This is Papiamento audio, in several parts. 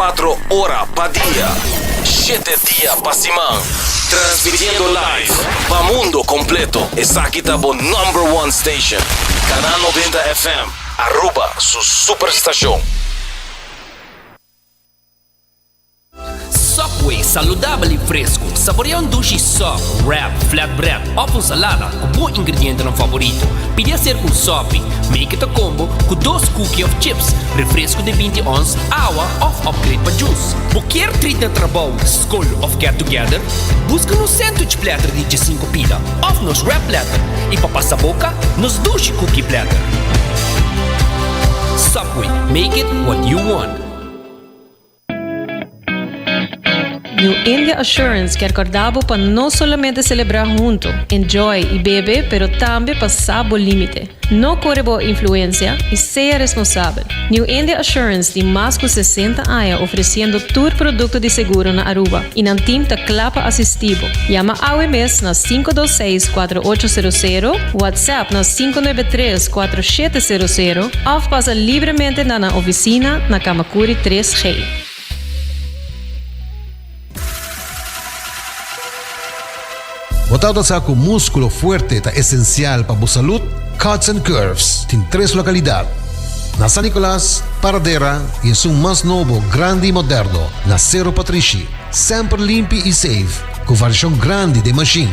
24 ora pa dia, shete dia pa siman. Transmitiendo live pa mundo completo. Esaki ta bo number one station. Canal 90 FM, Aruba su superstacion. Subway, saludabel y fresco. Saborea un dushi sub, wrap, flatbread of un salada cu bo ingredientenan favorito. Pidi hacer cu un sopi. Make it a combo cu dos cookie of chips, refresco di binti ons, awa of upgrade pa juice. Bo kier treat na trabou, scol of get together? Busca nos sandwich platter di djesinco pida of nos wrap platter y pa pasa boca, nos dushi cookie platter. Subway, make it what you want. New India Assurance kier corda bo pa no solamente celebra hunto, enjoy y bebe pero tambe pa sa bo limite. No core bo influencia y sea responsabel. New India Assurance tin mas cu 60 aña ofreciendo tur producto di seguro na Aruba y nan team ta cla pa asisti bo. Yama awe mes na 526 4800, WhatsApp na 593 4700 of pasa libremente na nan oficina na Camacuri 3G. Bo tabata sa ku múskulo fuerte ta esensial pa bo salud? Cuts and Curves tin tres lokalidat, na San Nicolas, Paradera i esun mas nobo, grandi i moderno na Sero Patrishi. Semper limpi i safe, ku variashon grandi den mashin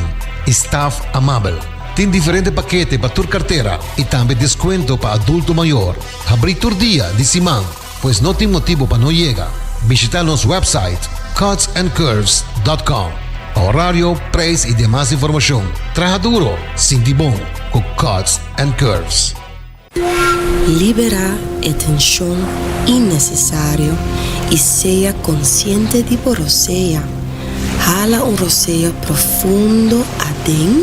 i staf amabel. Tin diferente pakete pa tur kartera i tambe deskuento pa adulto mayor. Habrí tur dia di siman. Pues no tin motibo pa no yega. Bishita nos website cutsandcurves.com pa horario, prijs y demas informacion. Traha duro, sinti bon cu Cuts and Curves. Liberá e tenshon innesesario i sea konsiente di bo rosea. Hala un rosea profundo aden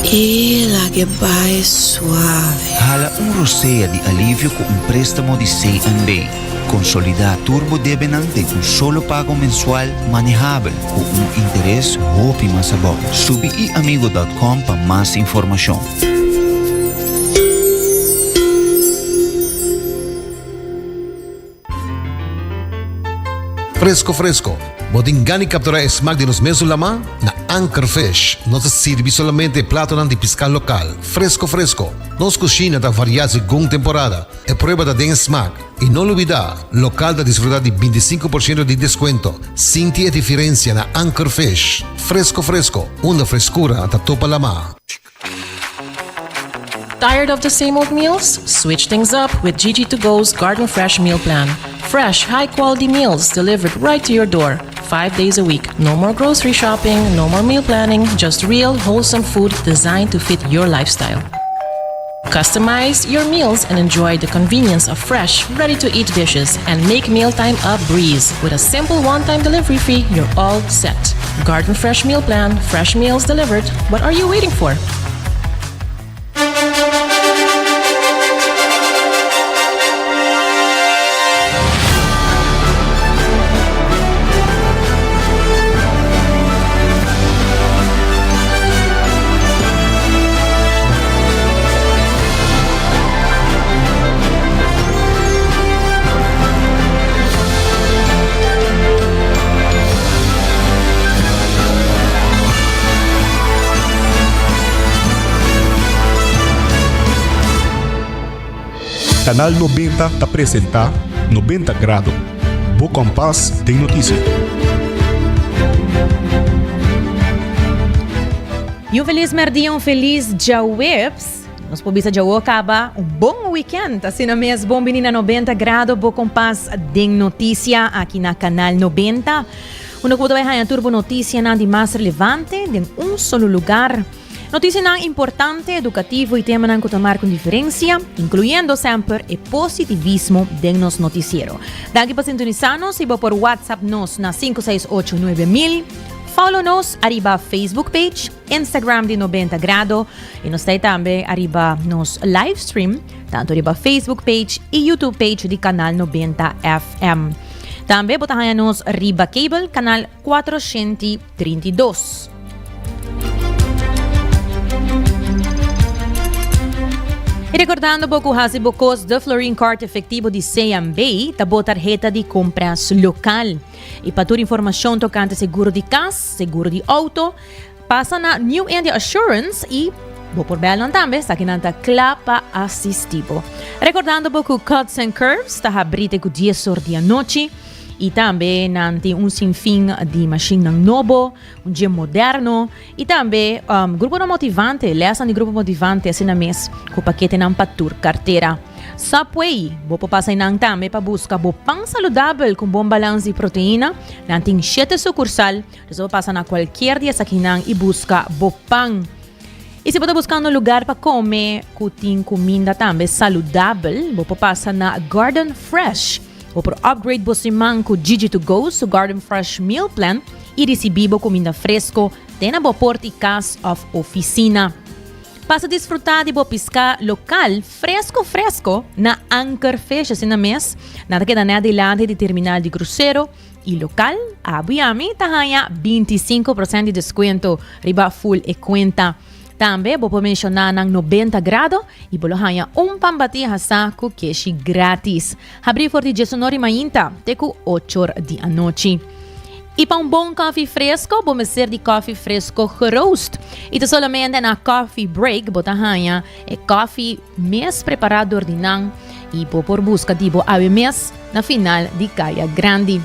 i lag'e bai suave. Hala un rosea di alivio ku un préstamo di CNB. Konsolidá tur bo debenan den un solo pago mensual manehabel ku un interes hopi mas abou. Subi iamigo dòt kòm pa mas informashon. Fresco fresco, bo tin gana di captura e smaak di nos mesun lama? Na Anchor Fish nos ta sirbi solamente e platonan di pisca local, fresco fresco. Nos cushina ta varia segun temporada, e prueba ta den e smaak. Y no lubida, local ta disfruta di binticinco por ciento di descuento. Sinti e diferencia na Anchor Fish. Fresco fresco, unda frescura ta topa lama. Tired of the same old meals? Switch things up with Gigi to Go's Garden Fresh Meal Plan. Fresh, high quality meals delivered right to your door, five days a week. No more grocery shopping, no more meal planning, just real, wholesome food designed to fit your lifestyle. Customize your meals and enjoy the convenience of fresh, ready to eat dishes and make mealtime a breeze. With a simple one time delivery fee, you're all set. Garden Fresh Meal Plan, fresh meals delivered. What are you waiting for? Canal 90 ta presenta 90 Grado, bo kompas den notisia. Y un feliz merdia, un feliz djaweps. Nos por bisa djawo caba un bon weekend. Asina mes, bon bini na 90 Grado, bo kompas den noticia aki na Canal 90. Unda ku bo ta bai haña tur bo noticianan di mas relevante den un solo lugar. Noticianan importante, educativo y temanan cu ta marca un diferencia, incluyendo semper e positivismo den nos noticiero. Danki pa sintonisa nos y bo por WhatsApp nos na 568 9000. Follow nos ariba Facebook page, Instagram di 90 Grado y nos ta tambe ariba nos live stream, tanto riba Facebook page y YouTube page di Canal 90 FM. Tambe bo ta haña nos riba cable canal 432. I rekordando bo ku hasi bo kos de Florin Card efektivo di CMB ta bo tarheta di kompras lokal. I pa tur informashon tokante seguro di kas, seguro di outo, pasa na New India Assurance i bo por bel nan tambe, esaki nan ta kla pa asisti bo. Rekordando bo ku Cuts and Curves ta habri te ku dies or di anochi i tambe nan tin un sinfin di mashinnan nobo, un gym moderno i tambe gruponan motivante, lèsnan di grupo motivante asina mes ku paketenan pa tur kartera. Subway, bo por pasa einan tambe pa buska bo pan saludabel ku un bon balans di proteina. Nan tin shete sukursal, dus bo por pasa na kualkier di esakinan i buska bo pan. I si bo ta buskando un lugar pa kome ku tin kuminda tambe saludabel, bo por pasa na Garden Fresh. Bo por upgrade bo siman ku Gigi to Go su Garden Fresh Meal Plan i risibí bo kuminda fresko te na bo port i kas òf ofisina. Pasa disfrutá di bo piská lokal fresko fresko na Anker Fish. Asina mes, nan ta keda nèt dilanti di terminal di krusero i lokal. Abo i ami ta haña 25 prosènt di deskuento riba ful e kuenta. Tambe bo por menshoná nan 90 grado i bo lo haña un pan batí hasá ku keshi grátis. Habrí for di diesunor di mainta te ku ochor di anochi. I pa un bon kòfi fresko bo mester di kòfi fresko geroost. I ta solamente na Coffee Break bo ta haña e kòfi mes prepará dor di nan i bo por buska di bo awe mes na final di Kaya Grandi.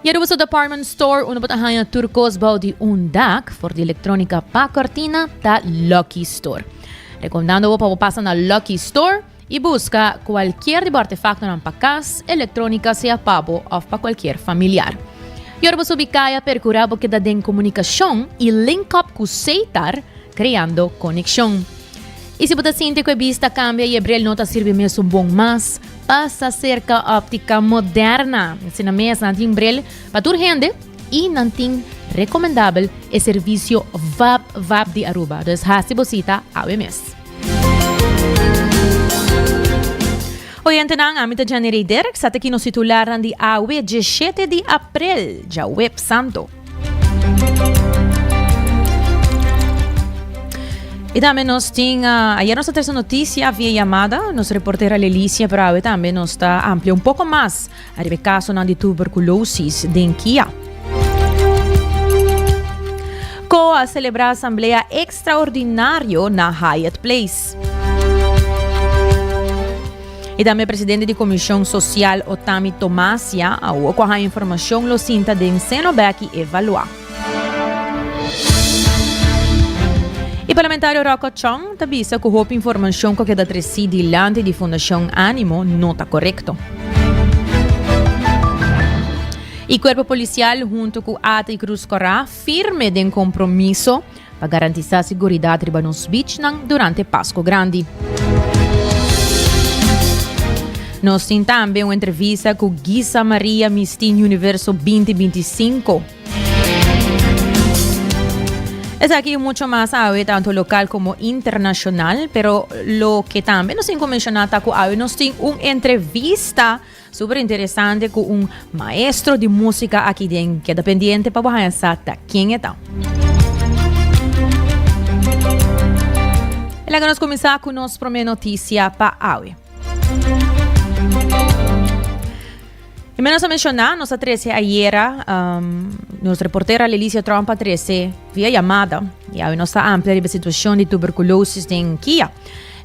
I Aruba su Department Store unda bo ta haña tur kos bou di un dak, for di elektronika pa kortina, ta Lucky Store. Rekomendando bo pa bo pasa na Lucky Store. I buska kualkier di bo artefaktonan pa kas, elektronika sea pa bo òf pa kualkier familiar. I ora bo subi kaya perkurá bo keda den komunikashon i link up ku Seitar kreando konekshon. I si bo ta sinti ku e bista kambia i e bril no ta sirbi mesun bon mas, pasa serka Optica Moderna. Asina mes nan tin bril pa tur hende i nan tin rekomendabel e servisio Vap Vap di Aruba. Dus hasi bo sita awe mes. Oyentenan, ami ta Jenny Rey Dirks, ata ki nos titularnan di awe 17 di april, djaweb santo. I tambe nos tin, uh, ayer nos a trece noticia via llamada, nos reportera Lelicia, pero awe tambe nos ta amplia un poco mas ariba e casonan di tuberculosis den Kia. COA a celebra asamblea extraordinario na Hyatt Place. I tambe presidente di Komishon Sosial Otami Tomasia awo ku a haña informashon lo sinta den seno bek i evaluá. E parlamentario Rocco Chong ta bisa ku hopi informashon ku a keda tresí dilanti di Fundashon Animo no ta korekto. E kuerpo polisial huntu ku ata i Krus Kòrá firme den kompromiso pa garantisá siguridat riba nos beachnan durante Pasko Grandi. Nos tin tambe un entrevista ku Gisa Maria Miss Teen Universo 2025. Esaki y mucho mas awe tanto local como internacional, pero loke tambe nos tin ku menciona ta ku awe nos tin un entrevista Super interesante ku un maestro di músika aki den. Keda pendiente pa bo haña sa ta ken e ta. Laga nos kuminsá ku nos promé notisia pa awe. I menos a menshoná, nos a trese ayera, um, nos reportera Lelicia Tromp a trese via yamada. I awe nos ta amplia riba situashon di tuberkulosis den Kia.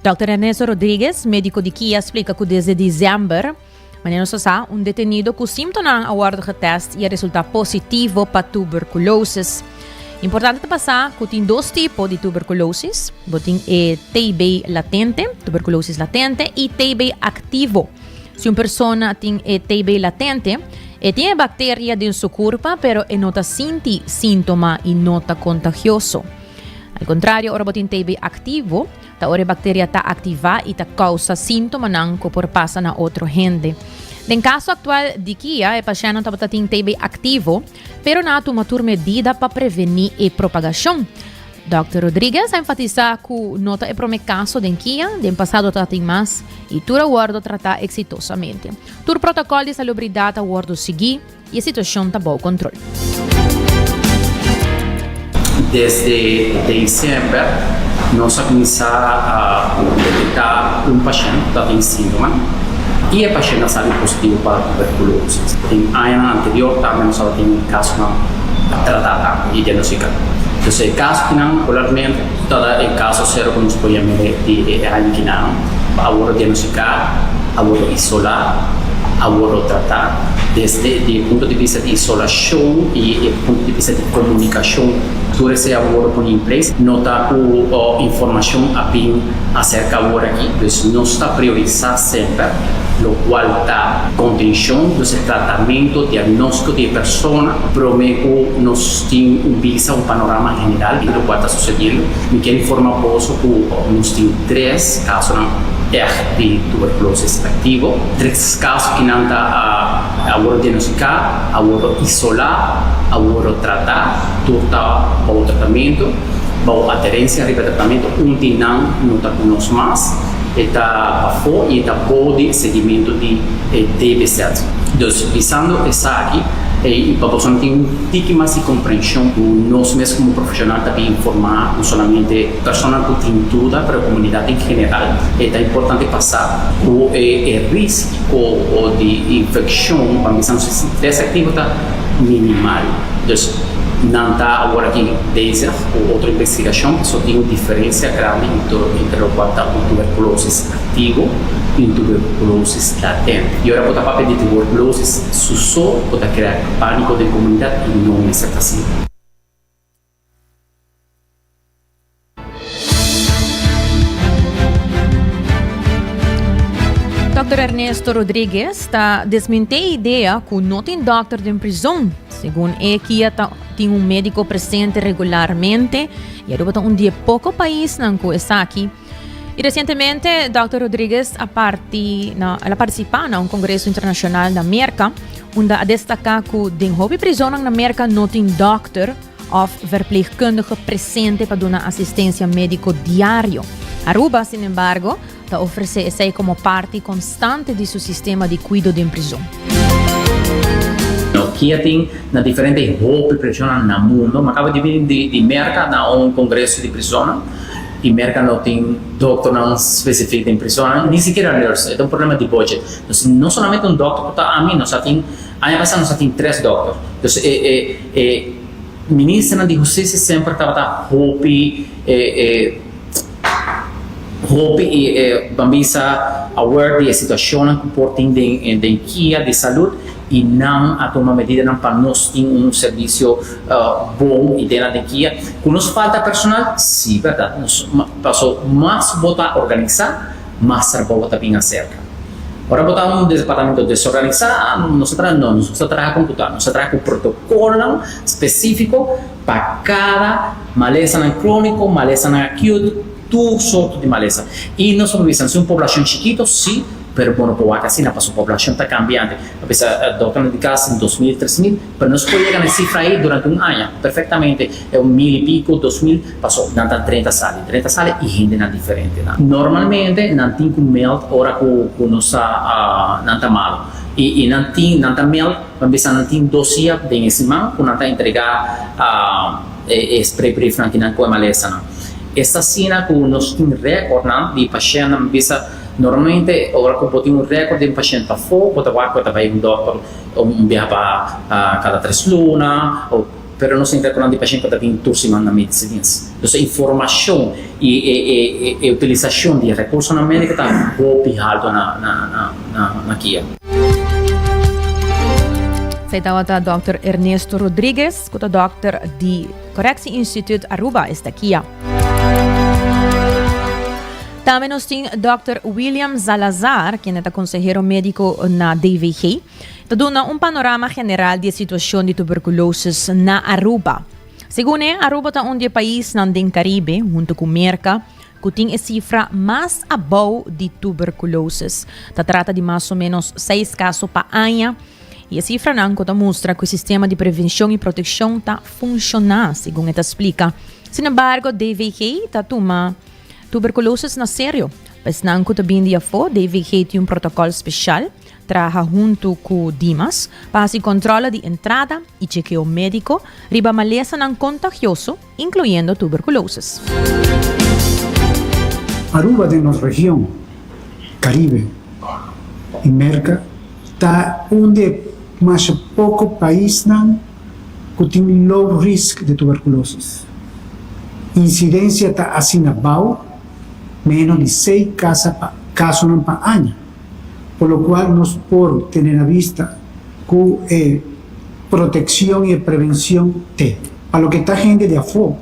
Dòkter Ernesto Rodriguez, médiko di kia, splika ku desde desèmber, manera nos ta sa, un detenido ku símptonan a wòrdu getèst i a resultá positivo pa tuberkulosis. Importante ta pasá ku tin dos tipo di tuberkulosis, bo tin e TB latente, tuberkulosis latente, i TB aktivo. Si un persona tin e TB latente, e tin e bakteria den su kurpa, pero e no ta sinti síntoma i no ta kontagioso. Al kontrario, ora bo tin TB aktivo, ta ora e bakteria ta aktivá i ta kousa síntomanan ku por pasa na otro hende. Den kaso aktual di Kia, e pashèntnan tabata tin TB aktivo, pero nan a tuma tur medida pa prevení e propagashon. Dòkter Rodriguez a enfatisá ku no ta e promé kaso den Kia, den pasado tabatin mas i tur a wòrdu tratá eksitosamente. Tur protokòl di salubridat a wòrdu siguí. I e situashon ta bou kontrol. Desde december Nos a kuminsá a detektá un pashènt ku tabatin síntoma i e pashènt a sali positivo pa tuberkulosis. Den añanan anterior tambe nos tabatin kasonan tratá tambe i diagnostiká. Entonces e kaso kinan regularmente ta e kaso sero ku nos por yama di e aña kinan a wòrdu diagnostiká, a wòrdu isolá, a wòrdu tratá desde di e punto di bista di isolashon i e punto di bista di komunikashon. Tur esei a wòrdu pone in place. No ta ku informashon a bin aserka awor aki, dus nos ta priorisá semper lokual ta kontenshon, dus e tratamentu, diagnóstiko di e persona promé ku nos tin un bista, un panorama general di lokual ta susediendo. Mi kier informa boso ku nos tin tres kasonan ègt di tuberkulosis aktivo. Tres kaso kinan ta a wòrdu diagnostiká, a wòrdu isolá, a wòrdu tratá. Tur ta bou tratamentu, bou aderensia riba tratamentu. Un di nan no ta ku nos mas, e ta pafó i e ta bou di seguimentu di e DBZ. Dus bisando esaki i pa boso tin un tiki mas di komprenshon ku nos mes komo profeshonal ta bin informá no solamente personanan ku tin duda pero komunidat en general, e ta importante pa sa ku e risiko di infekshon, pa bisa nos tres aktivo ta minimal. Dus nan ta awor aki bezig ku otro investigashon pasobra tin un diferensia grandi entre lokual ta un tuberkulosis aktivo i un tuberkulosis latente. I ora bo ta papia di tuberkulosis su so bo ta krea pániko den komunidat i no mester ta asina. Dòkter Ernesto Rodriguez ta desmint'é e idea ku no tin dòkter den prizon. Segun e, kia ta tin un médiko presente regularmente i Aruba ta un di e poko paisnan ku esaki. I resientemente Dòkter Rodriguez a parti na el a partisipá na un kongreso internashonal na Merka unda a destaká ku den hopi prizonnan na Merka no tin dòkter of verpleegkundige presente pa duna asistencia medico diario. Aruba, sin embargo, ta ofrece esey como parti constante di su sistema di cuido den prizon. No kia tin na diferente hopi prisonnan na mundo. Mi a caba di bini di Merca na un congreso di prisonnan y Merca no tin doctornan specific den prisonnan, ni sikiera nurse. E ta un problema di budget. Nos no solamente un doctor cu ta ami, nos a tin. Aña pasá nos a tin tres dòkter. Dus e e e ministernan di hustisia semper tabata hopi e e hopi e e ban bisa aware di e situashonnan ku por tin den den kia di salud i nan a tuma medidanan pa nos tin un servisio bon i dena den kia. Ku nos falta personal? Si, bèrdat. Nos paso mas bo ta organisá, mas trabou bo ta bin aserka. Ora bo ta un departamento desorganisá, nos ta traha no, nos ta traha kon ku ta, nos ta traha ku protokolnan spesífiko pa kada malesanan króniko, malesanan acute, tur sorto di malesa. I nos por bisa, nos tin un poblashon chikito, sí, pero bo no por wak asina pasobra poblashon ta kambiante. A bisa dòkternan di kas tin 2000, 3000. Pero nos por yega na e sifra ei durante un aña perfectamente, e un mil y pico, 2000, paso nan ta drenta sali, drenta sali y hendenan diferente. Normalmente nan tin cu meld ora cu cu nos ta nan ta malo y y nan tin nan ta meld pa bisa nan tin dos dia den e siman cu nan ta entrega e e spreekbriefnan ki nan cu e malesanan. Esta asina cu nos tin recordnan di pashentnan bisa normalmente ora cu bo tin un record di un pashent pafo bo ta wak cu e ta bay un dokter Un biaha pa kada tres luna, pero nos tin rekonan di pashent ku ta bin tur siman na medische dienst. Dus e informashon i e utilisashon di e rekursonan médiko ta hopi haltu na kia. Esei tabata dòkter Ernesto Rodriguez ku ta dòkter di Correctie Instituut Aruba, esta kia. Tambe nos tin dòkter William Zalazar, kende ta konsehero médiko na DVG. Ta duna un panorama general di e situacion di tuberculosis na Aruba. Segun e, Aruba ta un di e paisnan den Caribe, hunto cu Merca, cu tin e cifra mas abou di tuberculosis. Ta trata di mas o menos seis caso pa aña y e cifranan cu ta mustra cu e sistema di prevencion y proteccion ta funciona, segun e ta splica. Sin embargo, DVG ta tuma tuberculosis na serio. Pa esnan cu ta bin di afo, DVG tin un protocol special. Traha huntu ku Dimas pa hasi kòntròle di entrada i chekeo médiko riba malesanan kontagioso, inkluyendo tuberkulosis. Aruba den nos region, Caribe y Merca, ta un di e masha poco paisnan cu tin low risk di tuberculosis. Incidencia ta asina bao, menos di sei casa pa casonan pa aña, por lo cual nos por tene na vista cu e proteccion y e prevencion te. Pa loke ta hende di afo,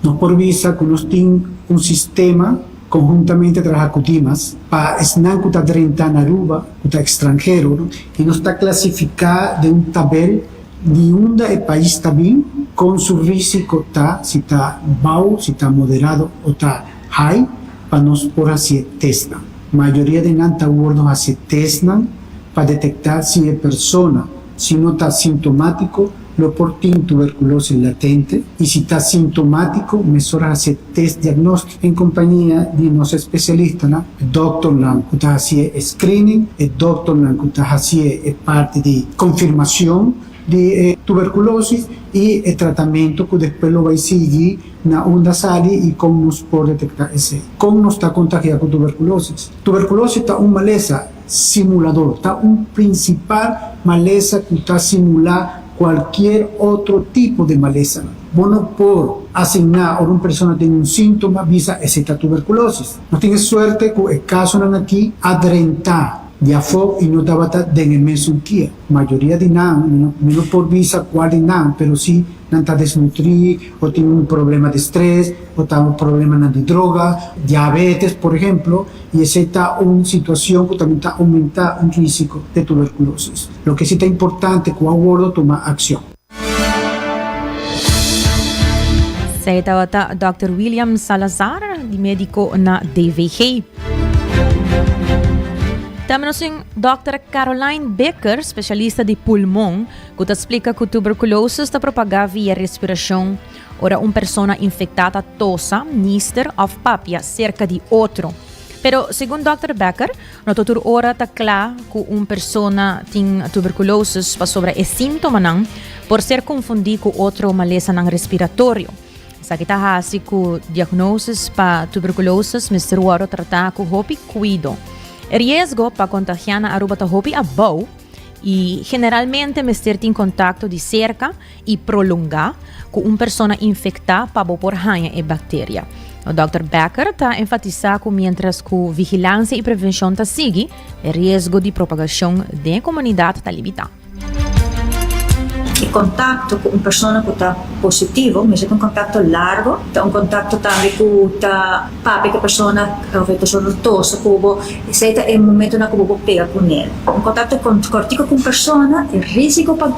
nos por bisa cu nos tin un sistema conhuntamente traha cu Dimas pa esnan cu ta drenta na Aruba cu ta extranhero y nos ta clasifica den un tabel di unda e pais ta bin, con su risico ta, si ta bao, si ta moderado o ta high, pa nos por haci e testnan. Mayoria di nan ta wordo haci testnan pa detecta si e persona, si no ta sintomatico, lo por tin tuberculosis latente y si ta sintomatico mesora haci test diagnostico en compañia di nos especialistanan, e doctornan cu ta haci e screening, e doctornan cu ta haci e parti di confirmacion di e tuberculosis y e tratamento cu despues lo bay sigui na unda sali y con nos por detecta esey. Con nos ta contagia cu tuberculosis? Tuberculosis ta un malesa simulador, ta un principal malesa cu ta simula cualkier otro tipo di malesanan. Bo no por asigna ora un persona tin un sintoma bisa esey ta tuberculosis. Nos tin e suerte cu e casonan aki a drenta di afo y no tabata den e mesun kia. Mayoria di nan, mi no mi no por bisa cual di nan, pero si nan ta desnutri o tin un problema di stress o ta un problemanan di droga, diabetes por ehemplo, y esey ta un situacion cu tambe ta aumenta un risico de tuberculosis. Loke si ta importante cu a wordo tuma accion. Esey tabata Dòkter William Salazar, di medico na DVG. Tambe nos tin Dòkter Caroline Becker, specialista di pulmon, cu ta splica cu tuberculosis ta propaga via respiracion ora un persona infecta ta tosa, nister of papia cerca di otro. Pero segun Dòkter Becker, no ta tur ora ta kla ku un persona tin tuberkulosis pasobra e síntomanan por ser konfundí ku otro malesanan respiratorio. Esaki ta hasi ku diagnosis pa tuberkulosis mester wòrdu tratá ku hopi kuido. E riesgo pa kontagiá na Aruba ta hopi abou i generalmente mester tin kontakto di serka i prolongá ku un persona infektá pa bo por haña e bakteria. Dòkter Becker ta enfatisá ku miéntras ku vigilansia i prevenshon ta sigui, e riesgo di propagashon den e komunidat ta limitá. E kontakto ku un persona ku ta positivo mester ta un kontakto largo, ta un kontakto tambe ku ta papia ku e persona òf e persona ta tosa ku bo, esei ta e momentonan ku bo por pega kuné. Un kontakto kòrtiku ku un persona, e risiko pa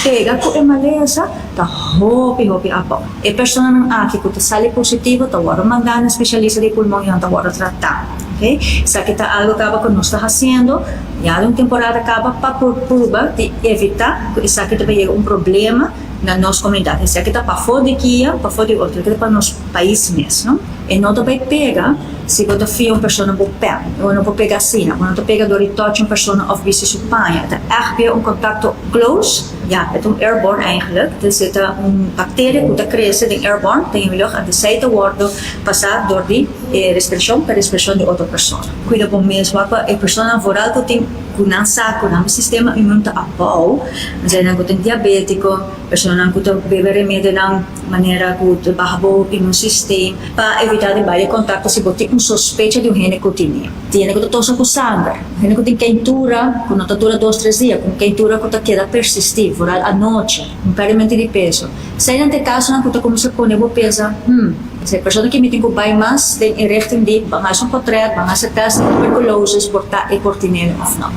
pega ku e malesa ta hopi hopi abou. E personanan aki ku ta sali positivo ta wòrdu mandá na spesialista di pulmon i nan ta wòrdu tratá. Oke, esaki ta algu kaba ku nos ta hasiendo ya di un temporada kaba pa por pruba di evitá ku esaki ta bai yega un problema na nos komunidat. Esaki ta pafó di kia, pafó di otro, esaki ta pa nos pais mes, no? E no ta bai pega si bo ta fia un persona bo pèn. Bo no por pega asina. Bo no ta pega dor di touch un persona òf bisti su paña. E ta ègt bia un kontakto close. Ya, e ta un airborne eigenlijk. Dus e ta un bakteria ku ta krese den airborne, den e lucht, anto esei ta wòrdu pasá dor di e respirashon pa respirashon di otro persona. Kuida bo mes wak pa e personanan vooral ku tin ku nan sa ku nan sistema inmun ta abou, nan ku tin diabétiko, personanan ku ta bebe remedionan. Manera ku ta baha bo immuunsysteem pa evitá di bai den kontakto si bo tin un sospecha di un hende ku tine. Tin hende ku ta tosa ku sanger, hende ku tin keintura ku no ta dura dos tres dia, ku un keintura ku ta keda persistí, vooral anochi, un pèrdimento di peso. Eseinan ta e kasonan ku ta kuminsá pone bo pensa, Hmm, esei persona aki mi tin ku bai mas den e richting di ban hasi un potrèt, ban hasi tèst di tuberkulosis por ta e por tinel òf no.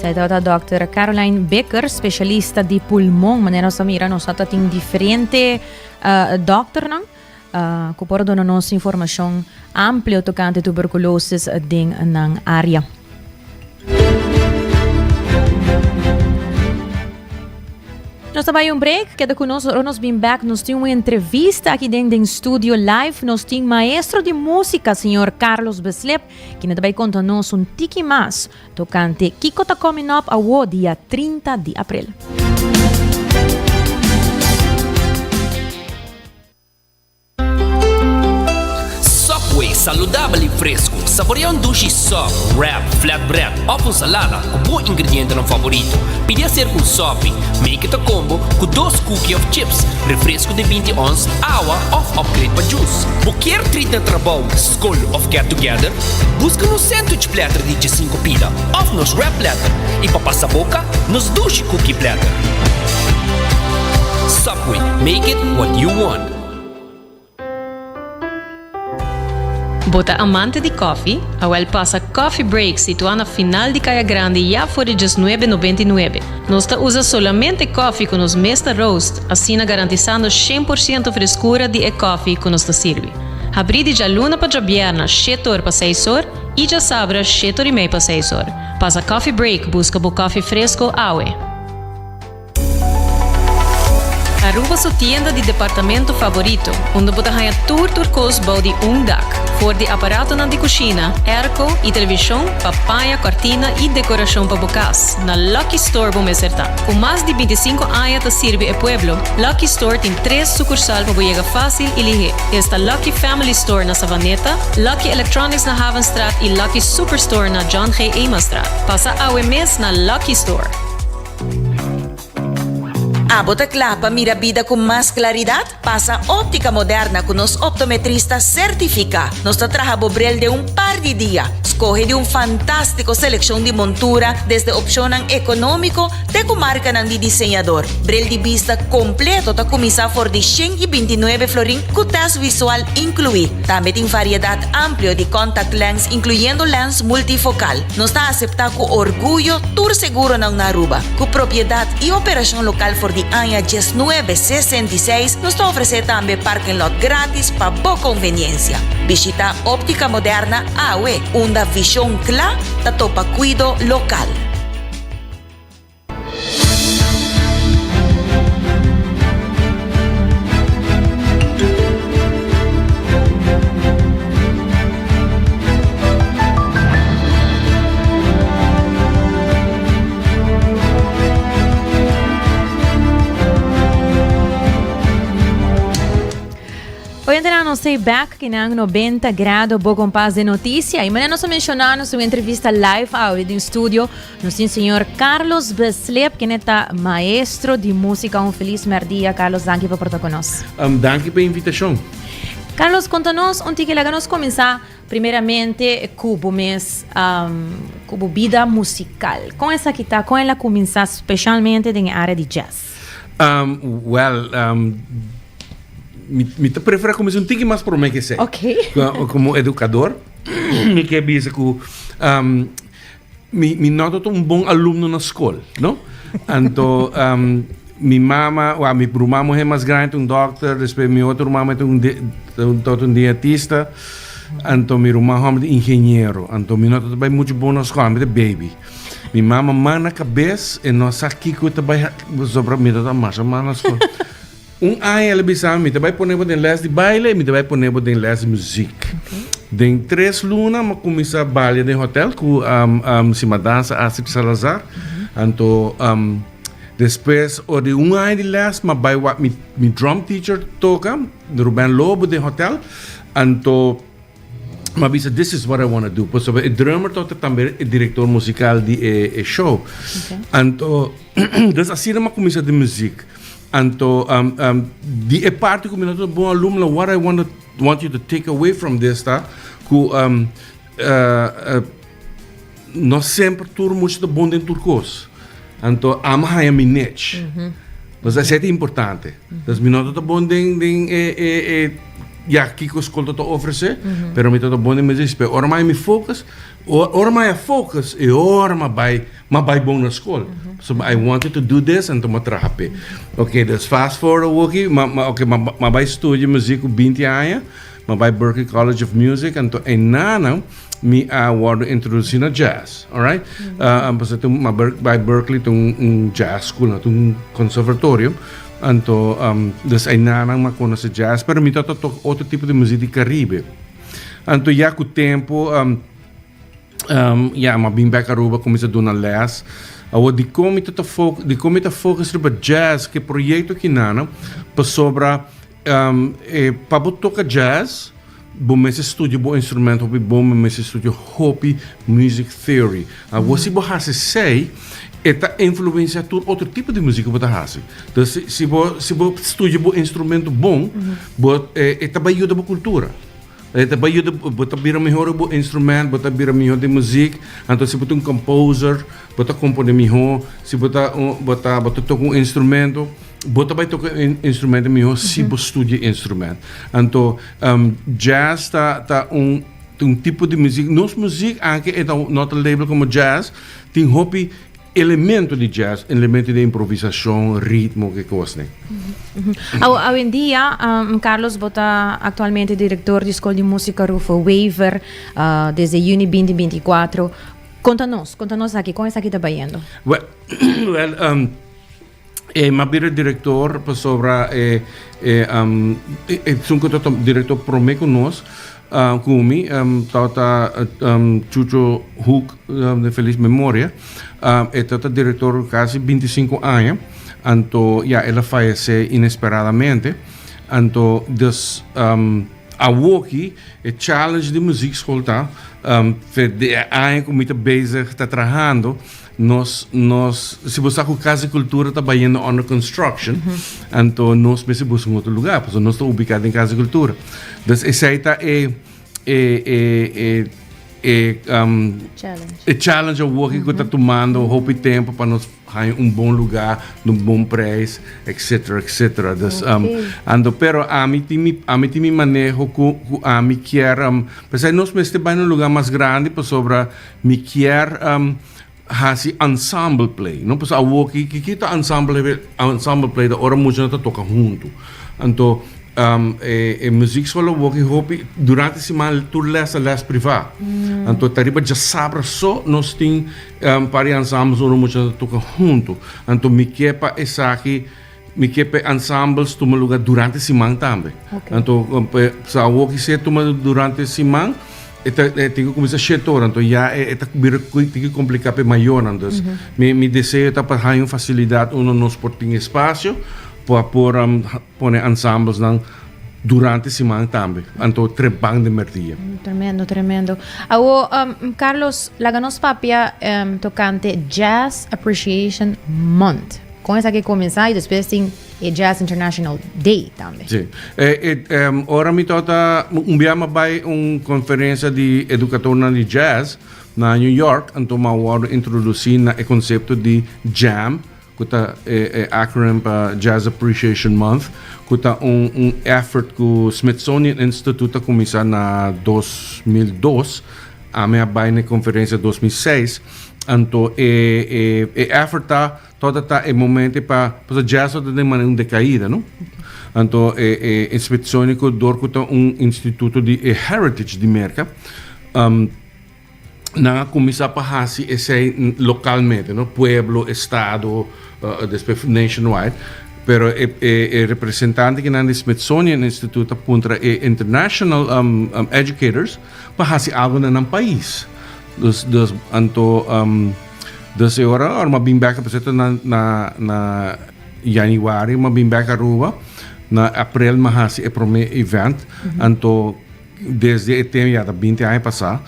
Zij tabata Dr. Caroline Becker, specialista di pulmon. Manera nos a mira, nos ta tin diferente uh, dokternan uh, ku por duna nos informacion amplio tocante tuberculosis den nan área. Nos ta bai un break, keda ku nos, ora nos bin back, nos tin un entrevista aki den den studio live. Nos tin maestro di música, señor Carlos Beslep, kende ta bai konta nos un tiki mas tokante kiko ta coming up awo dia 30 di april. Saludabel y fresco, saborea un dushi sop, wrap, flatbread of un salada cu bo ingredientenan favorito. Pidi hacer cu un sopi, make it a combo cu dos cookie of chips, refresco di 20 ons, awa of upgrade pa juice. Bo kier treat na trabou, scol of get together? Busca nos sandwich platter di 15 pida of nos wrap platter y pa pasa boca, nos dushi cookie platter. Subway, make it what you want. Bo ta amante di koffie? Awel pasa Coffee Break situá na final di Kaya Grandi ya for di diesnuebe nobenta i nuebe. Nos ta usa solamente koffie ku nos mes ta roast, asina garantisando shen por siento freskura di e koffie ku nos ta sirbi. Habrí di djaluna pa djabièrna shete or pa seis or i djasabra shete or i mei pa seis or. Pasa Coffee Break buska bo koffie fresko awe. Aruba su tienda di departamento favorito, unda bo ta haña tur tur kos bou di un dak. For di aparatonan di kushina, airco i televishon pa paña, kòrtina i dekorashon pa bo kas, na Lucky Store bo mester ta. Ku mas di 25 aña ta sirbi e pueblo, Lucky Store tin tres sukursal pa bo yega fásil i lihé. Esta Lucky Family Store na Savaneta, Lucky Electronics na Havenstraat i Lucky Superstore na John G. Emastraat. Pasa awe mes na Lucky Store! Abo ta kla pa mira bida ku mas klaridat? Pasa Óptica Moderna ku nos optometrista sertifiká. Nos ta traha bo bril den un par di dia. Skohe di un fantástiko selekshon di montura, desde opshonnan ekonómiko te ku markanan di diseñador. Bril di bista kompleto ta kuminsá for di 129 florin ku tèst visual inkluí. Tambe tin variedat amplio di contact lens inkluyendo lens multifokal. Nos ta aseptá ku orguyo tur seguronan na Aruba. Ku propiedat i operashon lokal for di aña diesnuebe sesenta i seis, nos ta ofresé tambe parking lot grátis pa bo konveniensia. Bishitá Óptica Moderna awe, unda vishon kla ta topa kuido lokal. Oyentenan nos stay back kinan 90 grado bo kompas de noticia. Y mañana nos a menciona nos un entrevista live audio den studio. Nos tin señor Carlos Beslep, quien ta maestro di música. Un feliz merdia, Carlos. Danki pa por ta con nos. Um, danki pa invitacion. Carlos, contanos un tiki, laga nos comenzá primeramente cu bo mes, um, cu bo bida musical. Con esaki ta? Con el a cuminsa specialmente den e area di jazz? Um, well, um, mi, mi ta prefera cuminsa un tiki mas prome que esey. Ok. Como educador, mi ke bisa cu um, Mi mi no tabata un bon alumno na skol, no? Anto um, mi mama, wa, mi ruman muher mas grandi ta un dokter, despues mi otro ruman muher ta un de, ta un dietista, anto mi ruman homber ta ingeniero. Anto mi no tabata bai mucho bon na skol, mi ta baby. Mi mama man na kabes e no sa kiko ta bai, pasobra mi tabata masha mal na skol. Un aña el a bisa mi, mi ta bai pone bo den les di baile i mi ta bai pone bo den les di muziek. Den tres luna mi a kuminsá balia den hotel ku Sima Danza Astrid Salazar. Anto despues ora di un aña di les mi a bai wak mi drum teacher toka, Ruben Lobo den hotel. Anto Mi a bisa this is what I wanna do pasobra e drummer tabata tambe e director musical di e e show. Anto dus asina mi a cuminsa den muziek. Anto di e parti cu mi no ta bon alumno what I wanna want you to take away from this ta cu no semper tur mucha ta bon den tur cos. Anto ami a haya mi niche. Pues esei ta importante. Dus mi no ta bon den den e e e ya kiko skol ta ta ofresé, pero mi ta ta bon den muziek. Pero ora mi haya mi focus, ora mi haya focus e ora mi a bai mi a bai bon na skol. So I wanted to do this anto mi a traha p'e. Ok, dus fast forward awoki, mi a ok mi a bai studia muziek ku binti aña, mi a bai Berklee College of Music, anto enanan Mi a wordo introduci na jazz, alright? Uh, pasobra tin, ma by Berkeley tin un, un jazz school, na un conservatorio. Anto, um, dus einan ma conoce jazz, pero mi tata toca otro tipo di muziek di Caribe. Anto ya cu tempo, um, um, ya, ma bin back Aruba, cuminsa duna les. Awor, di con mi tata fo, di con mi ta focus riba jazz, ke proyecto kinana, pasobra, um, eh, pa bo toca jazz, Bo mester studia bo instrument hopi bon, bo mester studia hopi music theory. Awor si bo hasi esei, e ta influencia tur otro tipo di musica ku bo ta hasi. Dus si bo si bo studia bo instrumento bon, bo e ta bai yuda bo cultura. E ta bai yuda bo ta bira mihor bo instrument, bo ta bira mihor den muziek. Anto si bo ta un composer, bo ta compone mihor. Si bo ta un bo ta bo ta toca un instrumento, bo ta bai toca e instrumento mihor si bo studia e instrument. Anto jazz ta ta un un tipo di muziek. Nos muziek anke e ta no ta label como jazz, tin hopi Elemento di jazz, elemento di improvisacion, ritmo, ke kosnan. Awendia, Carlos, bo ta actualmente director di School di Musica Rufo Wever desde juni binti binti i kuatro. Conta nos, conta nos aki, con esaki ta bayendo? Well, well, e m'a bira director pasobra e e esun ku ta director prome ku nos, Ku mi tabata Chucho Hoek de feliz memoria. E tabata director casi 25 aña. Anto ya el a fayece inesperadamente. Anto dus awoki e challenge di muziekschool ta di e aña ku mi ta bezig ta trahando nos nos si bo sa ku Casa di Cultura ta bayendo under construction anto nos mester busca un otro lugar pasobra nos ta ubica den Casa di Cultura dus esei ta e e e e e Challenge. e challenge awor ku ta tumando hopi tempo pa nos haña un bon lugar un bon prijs etcetera etcetera dus anto pero ami tin mi ami tin mi maneho ku ku ami kier p'esei nos mester bai na un lugar mas grandi pasobra Mi kier hasi ensemble play, no? Pasobra awor ki ki ta ensemble ensemble play ta ora muchanan ta toka huntu. Anto e e muziekschool awor ki hopi durante siman tur les ta les priva. Anto ta riba djasabra so nos tin un par di ensembles ora muchanan ta toka huntu. Anto mi ke pa esaki mi ke pa e ensembles tuma luga durante siman tambe. Anto pasobra awor ki si e tuma durante siman. E ta e tin ku kuminsá shete ora, anto ya e ta bira tin ki kompliká pa e mayornan. Dus mi mi deseo ta pa haña un fasilidat unda nos por tin espasio pa por pone ensamblesnan durante siman tambe, anto treban den mèrdia. Tremendo, tremendo. Awo, Carlos, laga nos papia tokante Jazz Appreciation Month. Kon esaki kuminsá i despues tin E Jazz International Day tambe. Sí. E, e, um, ora mi tabata un bia mi a bai un conferencia di educatornan di jazz na New York, anto mi a wordo introduci na e concepto di JAM, cu ta e, e acronym pa Jazz Appreciation Month, cu ta un, un effort cu Smithsonian Institute a cuminsa na 2002. Ami a bai na e conferencia 2006, anto e, e, e effort ta Tot a ta e momento pa, pasobra jazz ta den manera un decaida, no? Anto e e Smithsonian dor cu ta un instituto di e heritage di Merca, um, nan a cuminsa pa haci esey localmente, no? Pueblo, estado, uh, despues nationwide. Pero e e e representante kinan di Smithsonian Institute a puntra e international um, um, educators pa haci algo na nan pais. Dus, dus, anto, um, Dus e ora ora m'a bin bek por na na na januari m'a bin bek Aruba na april m'a hasi e prome event anto desde e tempo ya ta binti aña pasa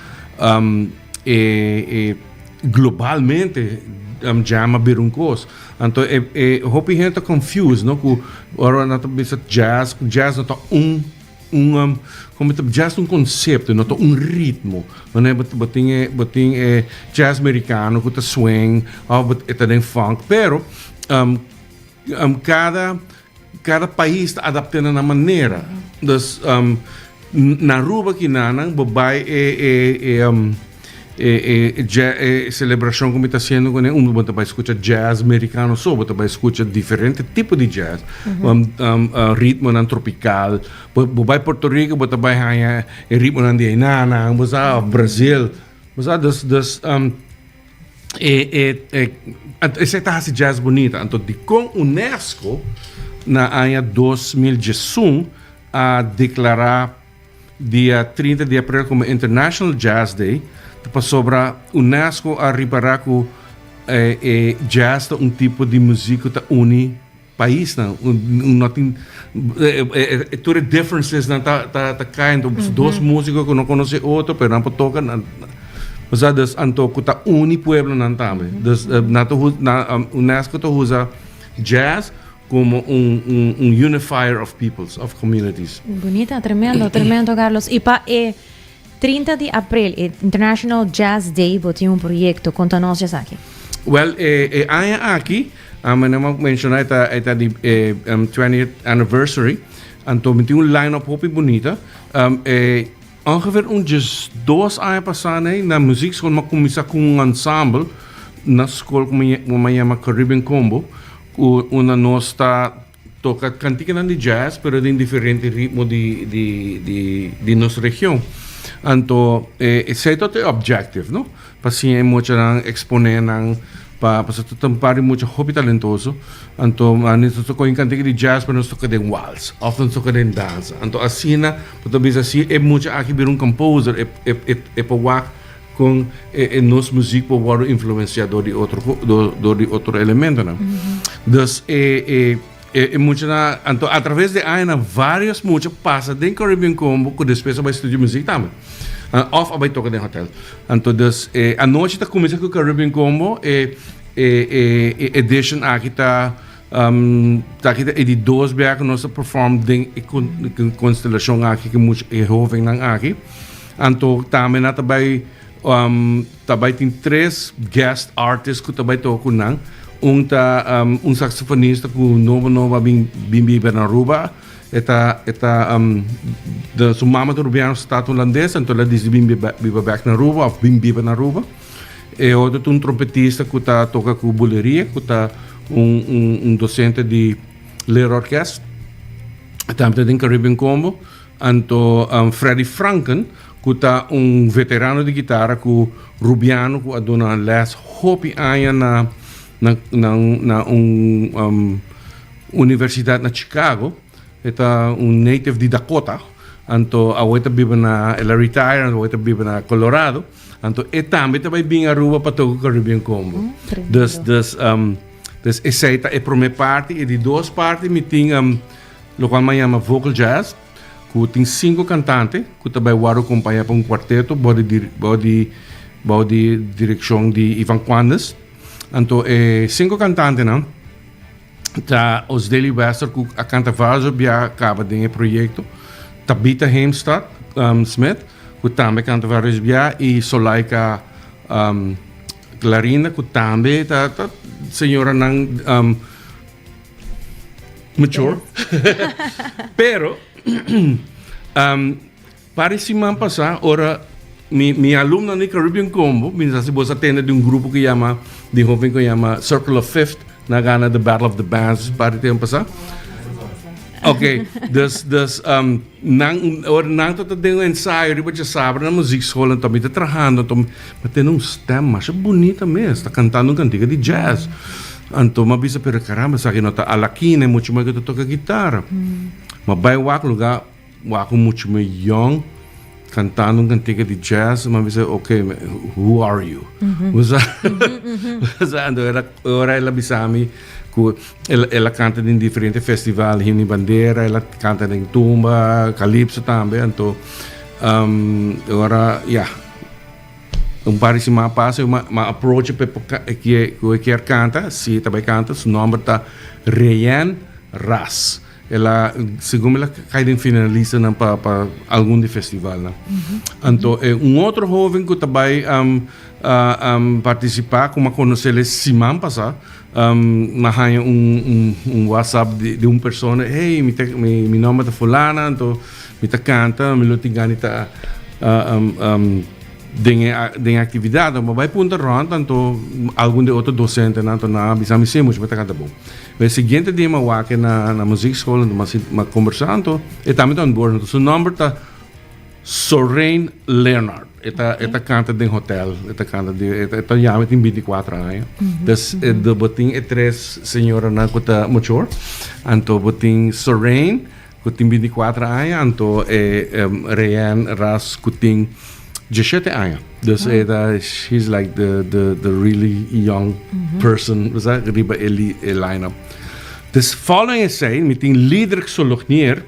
e e globalmente jam a bira un kos anto e e hopi hende ta confuse no ku ora nan ta bisa jazz jazz no ta un Un como ta jazz ta un concepto, no ta un ritmo. Wanneer bo bo tin e bo tin e jazz mericano cu ta swing of bo e ta den funk, pero cada cada pais ta adapte na nan manera. Dus na Aruba kinanan bo bay e e e E e e celebracion cu mi ta haciendo cu ne unda bo ta bay scucha jazz mericano so, bo ta bay scucha diferente tipo di jazz, ritmonan tropical. Bo bo bay Puerto Rico bo ta bay haya e ritmonan di einanan, bo sa, of Brazil, bo sa. Dus dus e e e esey ta haci jazz bunita. Anto dicon UNESCO na aña 2011 a declara Dia 30 di april komo International Jazz Day ta pasobra UNESCO a ripará ku e jazz ta un tipo di muzik ku ta uni. paisnan, no tin tur e differencesnan ta ta kai anto dos musico ku no konosé otro pero nan por toka nan bo sa dus anto ku ta uni pueblonan tambe dus nan ta UNESCO ta usa jazz komo un un unifier of peoples of communities. Bunita, tremendo, tremendo Carlos. I pa e 30 di april, e International Jazz Day, bo tin un proyecto. Conta nos esaki. Well, e, e aña aki, mi no menciona e ta, e ta di e, 20th anniversary. Anto mi tin un line-up hopi bunita. E, ongeveer un 12 aña pasá nee, na muziekschool mi a kuminsá ku un ensemble na skol ku mi mi yama Caribbean Combo, ku unda nos ta Toca canticanan di jazz pero den diferente ritmo di di di di nos region. Anto e esey ta e objective no, pa siña e muchanan expone nan pa pasobra ta un par di mucha hopi talentoso anto nos ta toca un cantica di jazz pero nos toca den wals of nos toca den danza anto asina bo ta bisa si e mucha aki bira un composer e e e por wak Con e nos muziek por wordo influencia door di otro door di otro elementonan. Dus e e e muchanan anto a traves di añanan varios mucha pasa den Caribbean Combo cu despues a bay studia muziek tambe. Of a bay toca den hotel. Anto dus e anochi ta cuminsa cu Caribbean Combo e e e e edition aki ta ta aki ta e di dos bia cu nos a perform den e constelacion aki cu mucha e hovennan aki. Anto tambe nan ta bai ta bai tin tres guest artist ku ta bai toka ku nan. Un ta un saxofonista ku nobo nobo a bin bin biba na Aruba. E ta e ta de su mama ta Rubiano, su tata Hulandes, anto el a disi bin biba biba bek na Aruba of bin biba na Aruba. E otro ta un trompetista ku ta toka ku buleria ku ta un un un docente di Leerorkest. Tambe ta den Caribbean Combo. Anto Freddy Franken, ku ta un veterano di gitara ku Rubiano ku a duna les hopi aña na na un universidat na Chicago. E ta un native di Dakota. Anto awe ta biba na, el a retire, anto awe ta biba na Colorado. Anto e tambe ta bai bin Aruba pa toka Caribbean Combo. Dus, dus, dus esei ta e prome parti. E di dos parti mi tin Locual mi a yama vocal jazz, cu tin cinco cantante cu ta bay worde acompaña pa un cuarteto bao di bao di bao di direccion di Ivan Quandes. Anto e cinco cantantenan ta Osdely Wester cu a canta varios bia caba den e proyecto, Tabitha Heemstad Smith cu tambe canta varios bia y Solaika Clarinda cu tambe ta ta señoranan Mature. Pero, um, pari siman pasá, ora mi, mi alumno di Caribbean Combo, mi sa si bo sa tende di un grupo que llama, di joven que llama Circle of Fifth, na gana the Battle of the Bands, pari tempo pasá. Ok, dus, dus, um, nan, ora nan ta den un ensayo riba djasabra na muziekschool, anto mi ta trahando, anto mi tende un stem masha bunita mes, ta cantando un cantica di jazz. Anto m'a bisa, pero caramba, esaki no ta Alakina, e mucha muher ku ta toka gitara. M'a bai wak luga, wak un mucha muher yong kantando un kantika di jazz, m'a bisa, ok, who are you? Bo sa? Bo sa? Anto ora, ora el a bisa mi ku el, el a kanta den diferente festival, Himno y Bandera, el a kanta den tumba, calypso tambe, anto ora, ya. Un par di siman pasa mi a approach e ku e kier kanta, si e ta bai kanta, su nomber ta Reyen Ras. El a, segun mi el a kai den finalistanan pa pa algun di festivalnan. Anto e un otro hoven ku ta bai partisipá ku mi a konosé siman pasá, mi a haña un un whatsapp di un persona, hey mi ta mi nomber ta fulana, anto Mi ta canta, mi lo tin gana di ta den e den e actividad. Mi bai punta rond, anto algun di e otro docentenan anto nan a bisa mi, si mucha mi ta canta bon. E siguiente dia mi a wak e na na muziekschool, anto mi a sinti mi a combersa, anto e tambe ta on board. Anto su nomber ta Soraine Leonard. E ta e ta canta den hotel, e ta canta den e ta yama e tin binticuatro aña. Dus e bo tin e tres señoranan cu ta mature, anto bo tin Soraine Ku tin bintikuater aña, anto e Reanne Ras ku tin diesshete aña. Dus e ta, she's like the the the really young person, bo sa, riba e li e line up. Dus following esei mi tin Liedrich Solognier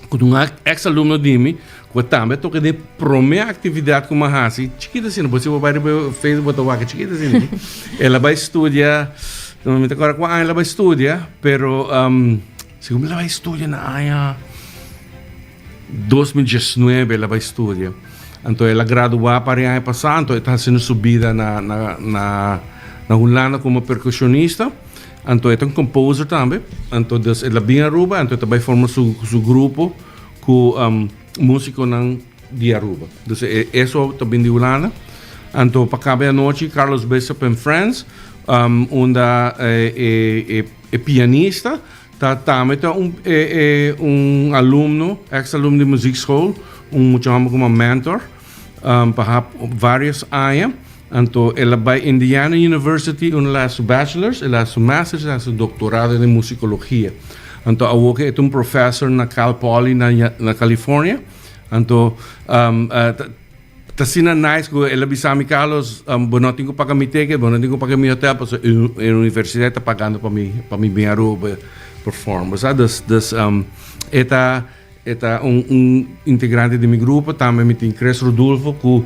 ku ta un ex alumno di mi ku tambe a toka den e prome aktividat ku mi a hasi chikito asina bo si bo bai riba Facebook bo ta wak chikito asina el a bai studia mi ta kòrda kua aña el a bai studia pero segun mi el a bai studia na aña 2019 el a bai studia. Anto el a gradua par e aña pasá, anto e ta hasiendo su bida na na na na Hulanda komo perkushonista. Anto e ta un composer tambe. Anto dus el a bin Aruba, anto e ta bai forma su su grupo ku musikonan di Aruba. Dus e eso ta bin di Hulanda. Anto pa kaba e anochi Carlos Bishop and Friends, unda e e e pianista Ta tambe ta un e e un alumno, ex alumno di muziekschool, un mucha homber como mentor pa ha varios aña. Anto el a bai Indiana University unda el a haci su bachelors, el a haci su masters, el a haci su doctorado den musicologia. Anto awor ke e ta un professor na Cal Poly na na California. Anto Ta asina nice cu el a bisa mi, Carlos, bo no tin cu paga mi ticket, bo no tin cu paga mi hotel, pasobra e universidad ta pagando pa mi, pa mi bin Aruba perform. Bo sa? Dus, dus e ta, e ta un, un integrante di mi grupo. Tambe mi tin Chris Rodulfo cu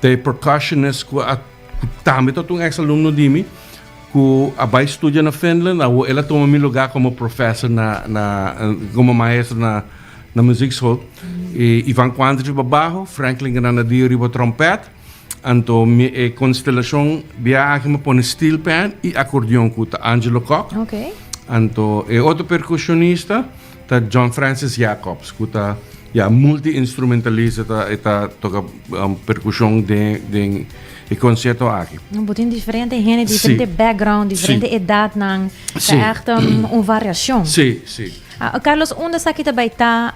ta e percussionist cu a, cu tambe ta un ex alumno di mi, cu a bay studia na Finland. Awor el a tuma mi lugar como professor na, na, como maestro na. Na muziekschool. E Ivan Quandt riba baho, Franklin Granadillo riba trompet. Anto mi e constelacion bia aki mi pone steel pan y acordeon cu ta Angelo Kock. Okay. Anto e otro percusionista ta John Francis Jacobs cu ta ya multi-instrumentalista ta e ta toca um, percusion den den e concierto aki. Bo tin diferente hende, diferente Sí. background, diferente Sí. edadnan. Ta Sí. echt um, un variacion. Sí, sí. Carlos, unda esaki ta bai ta?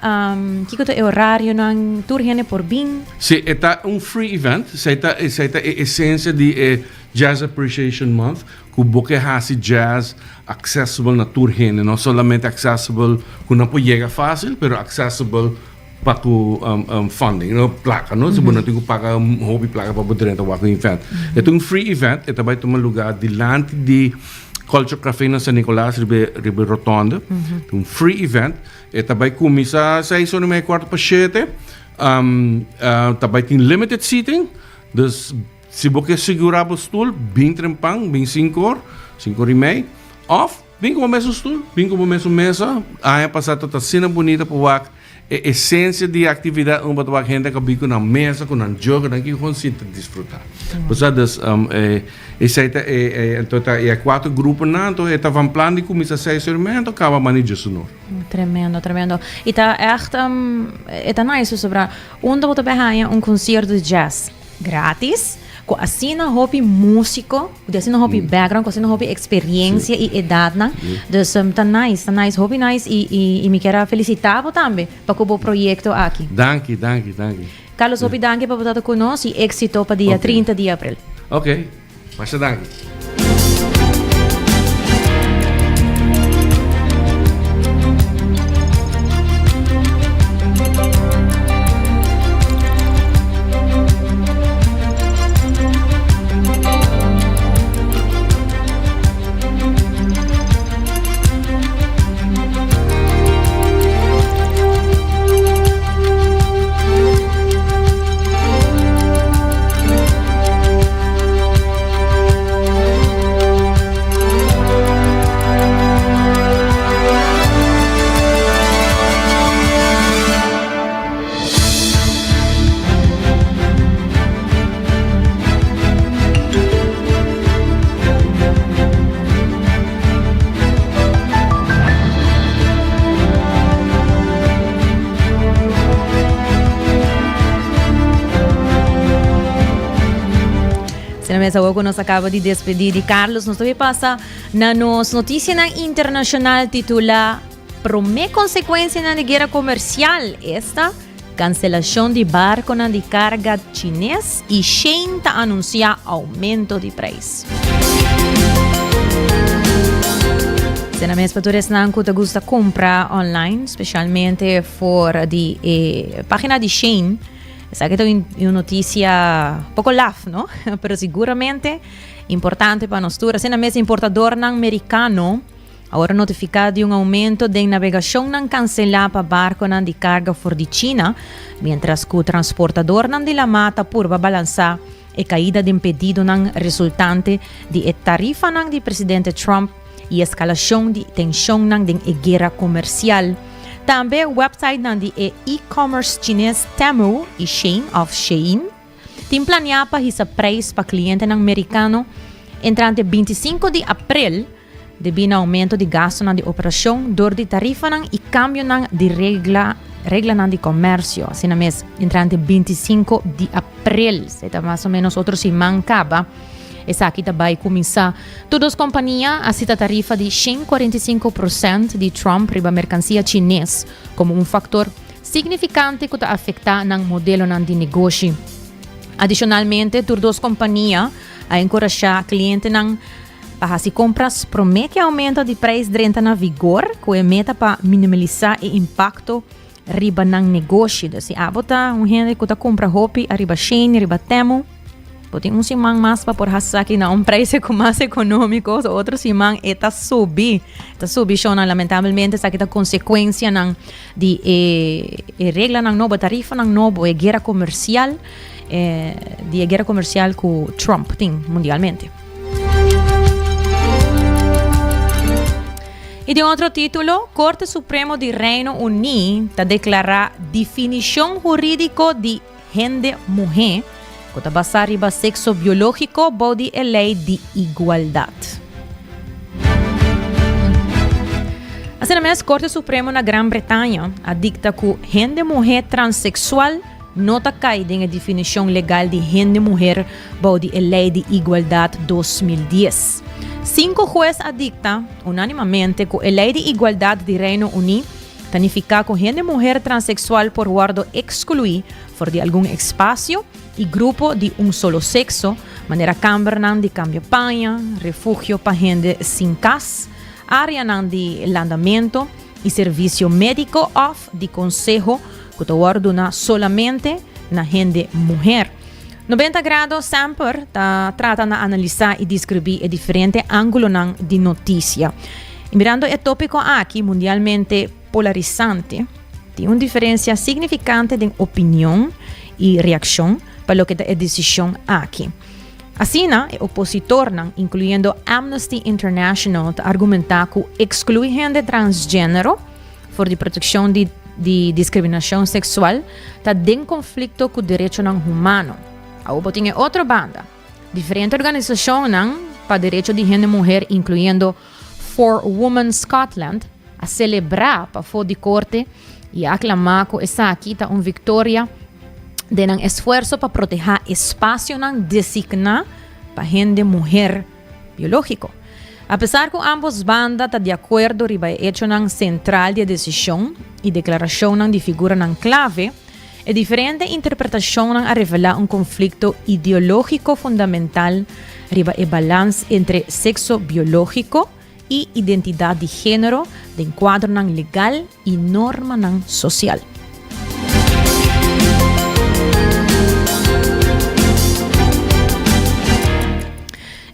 Kiko ta e orarionan? Tur hende por bin? Sí, e ta un free event. Esei ta, esei ta e esencia di e Jazz Appreciation Month, ku bo ke hasi jazz accessible na tur hende. No solamente accessible ku nan por yega fácil, pero accessible pa ku funding, no, plaka, no? Si bo no tin ku paga hopi plaka pa bo drenta wak un event. E ta un free event, e ta bai tuma lugar dilanti di Culture Café na San Nicolas riba riba e rotonde. Ta un free event. E ta bai kuminsá seis ora i media, kuarto pa shete. Ta bai tin limited seating, dus si bo ke sigurá bo stul, bin trempan, bin sinkor, sinkor i mei, òf Bin ku bo mesun stul, bin ku bo mesun mesa. Aña pasá ta asina bunita pa wak e esensia di e aktividat unda bo ta wak hende ka bin ku nan mesa, ku nan jogo, nan kin kon sinta disfrutá. Bo sa dus esei ta e e anto ta e kuater gruponan anto e ta van plan di kuminsá seis ora i media anto kaba manda djesunor. Tremendo, tremendo. I ta ègt e ta nice pasobra unda bo ta bai haña un konsierto di jazz gratis ku asina hopi músiko, ku tin asina hopi background, ku asina hopi eksperiencia i edatnan. Dus ta nice, ta nice, hopi nice i i i mi kier a felisitá bo tambe pa ku bo proyekto aki. Danki, danki, danki. Carlos, hopi danki pa bo ta ku nos i éksito pa dia 30 di april. Ok, masha danki. Sina mes awor ku nos a kaba di despedí di Carlos, nos ta bai pasa na nos notisianan internashonal titulá Promé konsekuensianan di guera komersial, esta Kanselashon di barkonan di karga chines i Shein ta anunsiá oumento di preis. Sena mes pa tur esnan ku ta gusta kumpra online, spesialmente for di e página di Shein. Esaki ta un notisia poko laf, no? Pero siguramente importante pa nos tur. Asina mes importadornan merikano. Awor a notifiká di un oumento den nabegashonnan kanselá pa barkonan di karga for di China, miéntras ku transportadornan di lamá ta purba balansá e kaida den pedidonan resultante di e tarifanan di presidente Trump i eskalashon di tenshonnan den e guera komersial. Tambe websitenan di e e-commerce chines Temu i Shein òf Shein tin planiá pa hisa preis pa klientenan merikano entrante 25 di aprel debí na oumento di gastunan di operashon dor di tarifanan i kambionan di regla reglanan di komersio. Asina mes entrante 25 di aprel, esei ta mas o ménos otro siman kaba. Esaki ta bai kuminsá. Tur dos kompania a sita tarifa di 145 prosènt di Trump riba merkansia chines komo un faktor signifikante ku ta afektá nan modelonan di negoshi. Adishonalmente, tur dos kompania a enkurashá klientenan pa hasi kompras promé ku e oumento di preis drenta na vigor ku e meta pa minimalisá e impakto riba nan negoshi. Dus si abo ta un hende ku ta kumpra hopi ariba Shein, riba Temu, bo tin un siman mas pa por hasi esaki na un preis ku mas ekonómiko, so otro siman e ta subi. Ta subi shownan, lamentablemente esaki ta konsekuensianan di e e reglanan nobo, e tarifanan nobo, e guera komersial, di e guera komersial ku Trump tin mundialmente. I den otro título, Korte Supremo di Reino Uní ta deklará definishon hurídiko di hende muhé ku ta basá riba sekso biológiko bou di e lei di igualdat. Asina mes, Korte Supremo na Gran Bretaña a dikta ku hende muhé transseksual no ta kai den e definishon legal di hende muher bou di e Lei di Igualdat 2010. Sinku hues a dikta unánimamente ku e Lei di Igualdat di Reino Uní ta nifiká ku hende muher transeksual por wòrdu ekskluí for di algun espasio i grupo di un solo sekso, manera kambernan di kambia paña, refugio pa hende sin kas, áreanan di landamentu i servisio médiko òf di konseho ku ta wòrdu duna solamente na hende muher. 90 Grado semper ta trata na analisá i deskribí e diferente ángulonan di notisia. I mirando e tópiko aki mundialmente polarisante, tin un diferensia signifikante den opinion i reakshon pa loke ta e desishon aki. Asina, e opositornan, inkluyendo Amnesty International, ta argumentá ku ekskluí hende transgénero for di protekshon di di diskriminashon seksual ta den konflikto ku derechonan humano. Awor bo tin e otro banda, diferente organisashonnan pa derecho di hende muher inkluyendo For Women Scotland a selebrá pafó di korte i a aklamá ku esaki ta un viktoria den nan esfuerso pa protehá espasionan designá pa hende muher biológiko. Apesar ku ámbos banda ta di akuerdo riba e echonan sentral di e desishon i deklarashonnan di figuranan klave, e diferente interpretashonnan a revelá un konflikto ideológiko fundamental riba e balans entre sekso biológiko i identidat di género den kuadronan legal i normanan sosial.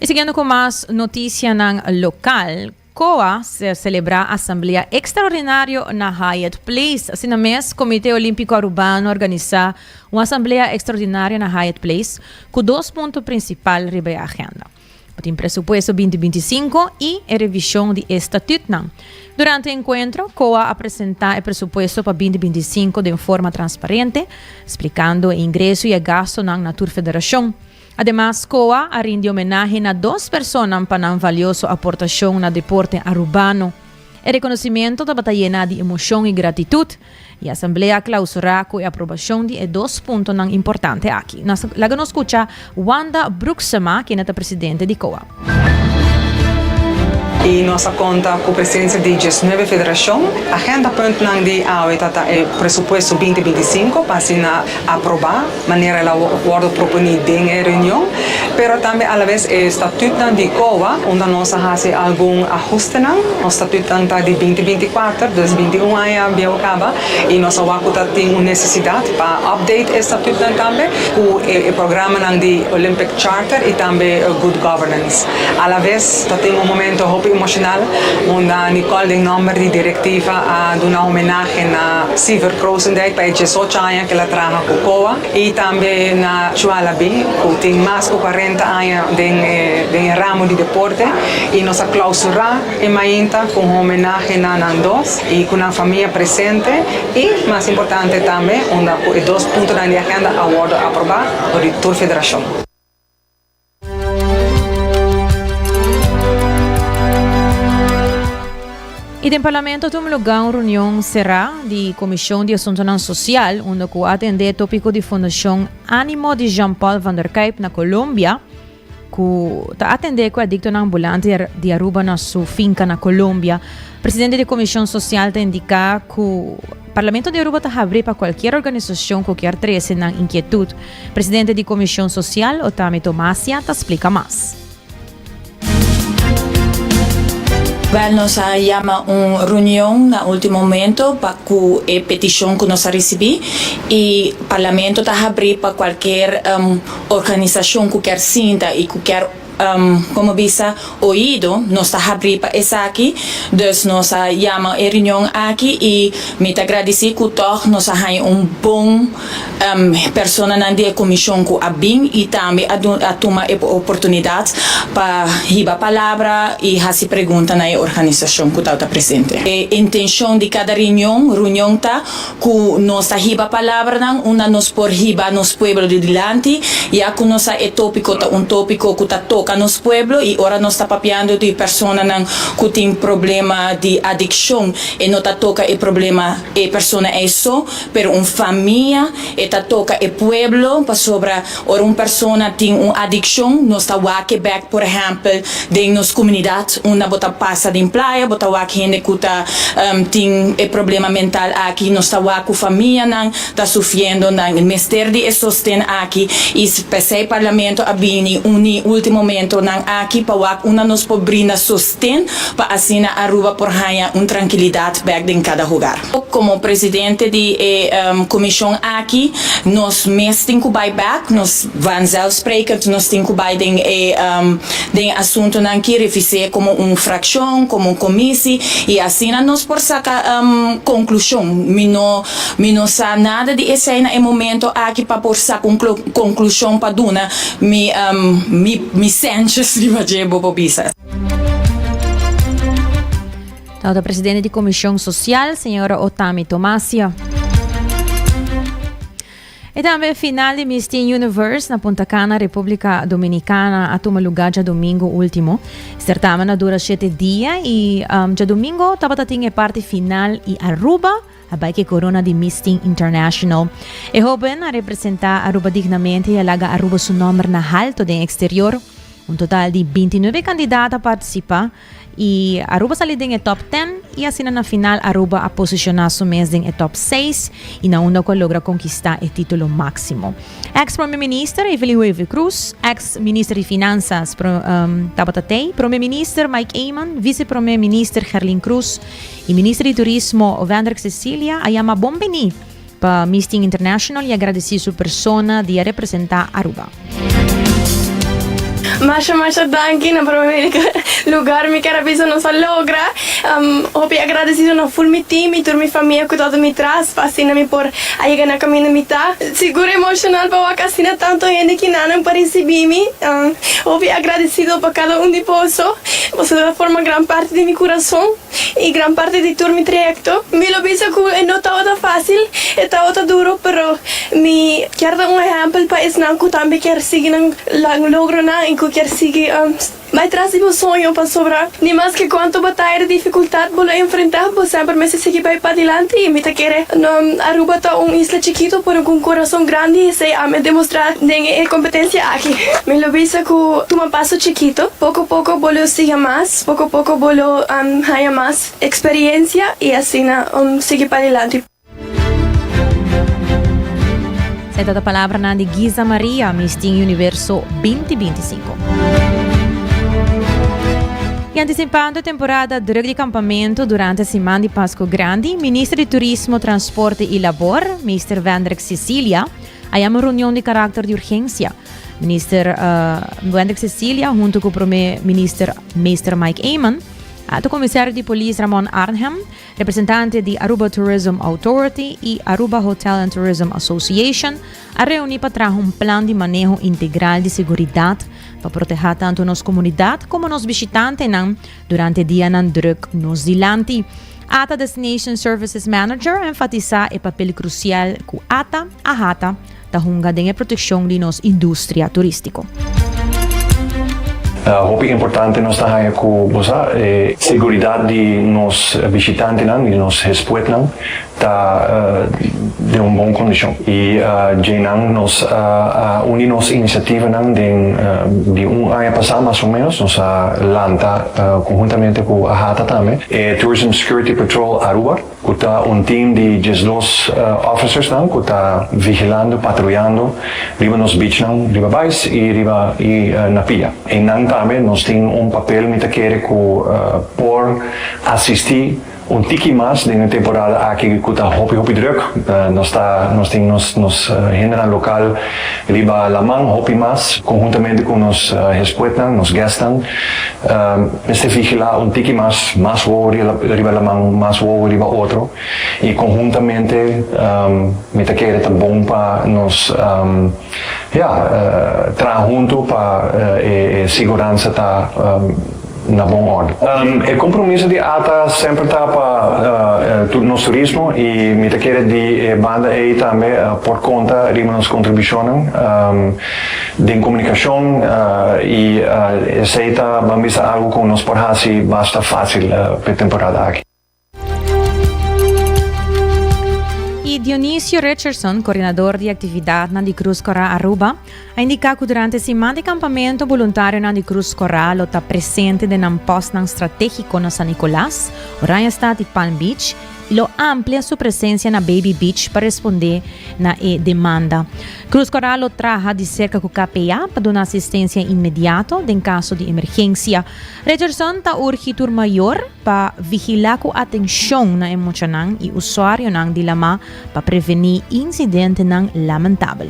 I siguiendo ku mas notisianan lokal, COA ser selebrá asamblea ekstraordinario na Hyatt Place. Asina mes, Komité Olímpiko Arubano organisá un asamblea ekstraordinario na Hyatt Place ku dos punto prinsipal riba e agenda. Bo tin presupuesto 2025 i e revishon di e statutnan. Durante e enkuentro, COA a presentá e presupuesto pa 2025 den forma transparente, splikando e ingreso i e gastonan na tur federashon. Ademas, COA a rindi homenahe na dos personan pa nan valioso aportashon na deporte arubano. E rekonosimento tabata yená di emoshon i gratitut, i asamblea a klausurá ku e aprobashon di e dos puntonan importante aki. Laga nos skucha Wanda Broeksema, kende ta presidente di COA. I nos a konta ku presensia di diesnuebe federashon. Agendapuntnan di awe ta ta e presupuesto binti 25 pa asina aprobá manera el a wòrdu proponí den e reunion, pero tambe alabes e statutnan di COA unda nos a hasi algun ahustenan. Nos statutnan ta di binti 24, dus 21 aña bieu kaba i nos a wak ku ta tin un nesesidat pa update e statutnan tambe ku e programanan di Olympic Charter i tambe Good Governance. Alaves ta tin un momento hopi. hopi emocional unda Nicole den nomber di directiva a duna homenahe na Siever Krozendijk pa e diesocho aña cu el a traha cu COA y tambe na Chualabi cu tin mas cu cuarenta aña den e den e ramo di deporte y nos a clausura e mainta cu un homenahe na nan dos y cu nan famia presente y mas importante tambe unda cu e dos puntonan di agenda a wordo aproba dor di tur federacion. Y den Parlamento tuma lugar un reunion cerá di Comision di Asuntonan Social unda cu a atende e topico di Fundacion Animo di Jean Paul van der Kuyp na Colombia cu ta atende cu adictonan ambulante di Aruba na su finca na Colombia. Presidente di Comision Social ta indica cu Parlamento di Aruba ta habri pa cualkier organisacion cu kier trece nan inquietud. Presidente di Comision Social, Otami Tomasia, ta splica mas. Wel nos a yama un reunion na ultimo momento pa cu e peticion cu nos a ricibi y Parlamento ta habri pa cualkier organisacion cu kier sinta y cu kier como bisa oido, nos ta habri pa esaki, dus nos a yama e reunion aki y mi ta gradici cu tog nos a haña un bon personanan di e comision cu a bin y tambe a a tuma e oportunidad pa hiba palabra y haci pregunta na e organisacion cu tabata presente. E intencion di cada reunion reunion ta Ku nos ta hiba palabranan unda nos por hiba nos pueblo di dilanti, ya ku nos sa e tópiko ta un tópiko ku ta toka nos pueblo i ora nos ta papiando di personanan ku tin problema di adikshon e no ta toka e problema e persona ei so, pero un famia, e ta toka e pueblo pasobra ora un persona tin un adikshon nos ta wak e bèk por ehèmpel den nos komunidat unda bo ta pasa den playa bo ta wak hende ku ta tin e problema mental aki nos ta wak ku famianan ta sufriendo nan mester di e sosten aki i p'esei parlamento a bini uni ultimo momentonan aki pa wak unda nos por brinda sosten pa asina Aruba por haña un trankilidat bèk den kada hogar. Komo presidente di e komishon aki nos mes tin ku bai bèk, nos vanzelfsprekend nos tin ku bai den e den e asuntunan ki revis'é komo un frakshon, komo un komisi i asina nos por saka konklushon. Mi no mi no sa nada di esei na e momento aki pa por saka un konklushon pa duna mi mi mi sèntjes riba dje bo por bisa. Tabata presidente di Comision Social, señora Otami Tomasia. E tambe final di Miss Teen Universe na Punta Cana, República Dominicana, a tuma lugar djadomingo último. Certamen a dura shete dia y um, djadomingo tabata tin e parti final y Aruba a bai ke corona di Miss Teen International. E hoben a representa Aruba dignamente y a laga Aruba su nomber na halto den exterior. Un total di 29 candidato a participa. Y Aruba sali den e top ten y asina na final Aruba a posiciona su mes den e top seis y na unda cu a logra conquista e titulo maximo. Ex Prome Minister Evelyn Wever Croes, ex Minister di Finanzas tabata tey, Prome Minister Mike Eman, Vice Prome Minister Gerlin Croes y Minister di Turismo Wendrick Cecilia a yama bon bini pa Miss Teen International y a gradeci su persona di a representa Aruba. Masha masha danki na prome lugar mi kier a bisa nos a logra. Hopi agradecido na full mi team y tur mi famia cu tabata mi tras pa asina mi por a yega na caminda mi ta. Sigur emocional pa wak asina tanto hende kinanan pa ricibi mi. Hopi agradecido pa cada un di boso. Boso ta forma gran parti di mi curason. Y gran parti di tur mi trayecto. Mi lo bisa cu e no tabata facil, e tabata duro, pero mi kier da un ehempel pa esnan cu tambe kier sigui nan logronan y cu kier sigui bay tras di bo soño, pasobra ni maske cuanto bataya di dificultad bo lo enfrenta, bo semper mester sigui bay padilanti y mi ta kere Aruba ta un isla chikito pero cu un corazon grandi y esey ami a demostra den e competencia aki. Mi lo bisa cu tuma paso chikito, poco poco bo lo siga mas. Poko poko bo lo haña mas eksperiencia i asina sigui padilanti. Esei ta palabranan di Giza Maria, Miss Teen Universo 2025. I antisipando e temporada druk di kampamentu durante siman di Pasku Grandi, Minister di Turismo, Transporte i Labor, Mister Wendrick Cecilia, a yama un reunion di karakter di urgensia. Minister Wendrick Cecilia hunto cu Prome Minister Meester Mike Eman. Alto Comisario di Polis Ramon Arnhem, representante di Aruba Tourism Authority y Aruba Hotel and Tourism Association a reuni pa traha un plan di maneho integral di seguridad pa proteha tanto nos comunidad como nos bishitantenan durante dianan druk nos dilanti. Ata Destination Services Manager a enfatisa e papel crucial cu ata, AHATA, ta hunga den e proteccion di nos industria turistico. Hopi importante nos ta haña ku bo sa e seguridat di nos bishitantenan, di nos hespuetnan ta den un bon kondishon. I djeinan nos a uni nos inisiativanan den di un aña pasá mas o ménos nos a lanta konhuntamente ku AHATA tambe e Tourism Security Patrol Aruba. Ku ta un team di 12 officersnan ku ta vigilando, patruyando riba nos beachnan, riba bais i riba i na pia. Einan tambe nos tin un papel mi ta kere ku por asistí un tiki mas den e temporada aki ku ta hopi hopi druk. Nos ta nos tin nos nos hendenan lokal riba laman hopi mas konhuntamente ku nos hespuetnan, nos guestnan. Mester vigilá un tiki mas, mas wowo riba laman, mas wowo riba otro i konhuntamente mi ta kere ta bon pa nos ya traha huntu pa e siguransa ta na bon orde. E kompromiso di ata semper ta pa nos turismo i mi ta kere di e banda ei tambe por konta riba nos kontribushonnan. Den komunikashon i esei ta ban bisa algu ku nos por hasi basta fásil p'e temporada aki. I Dionisio Richardson, koordinador di aktividatnan di Cruz Kòrá Aruba, a indiká ku durante siman di kampamentu boluntarionan di Cruz Kòrá lo ta presente den nan pòstnan stratégiko na San Nicolas, Oranjestad i Palm Beach i lo amplia su presensia na Baby Beach pa respondé na e demanda. Cruz Cora lo traha di serka ku KPA pa duna asistensia inmediato den kaso di emergensia. Richardson ta urgi tur mayor pa vigilá ku atenshon na e muchanan i usuarionan di lamá pa prevení insidentenan lamentabel.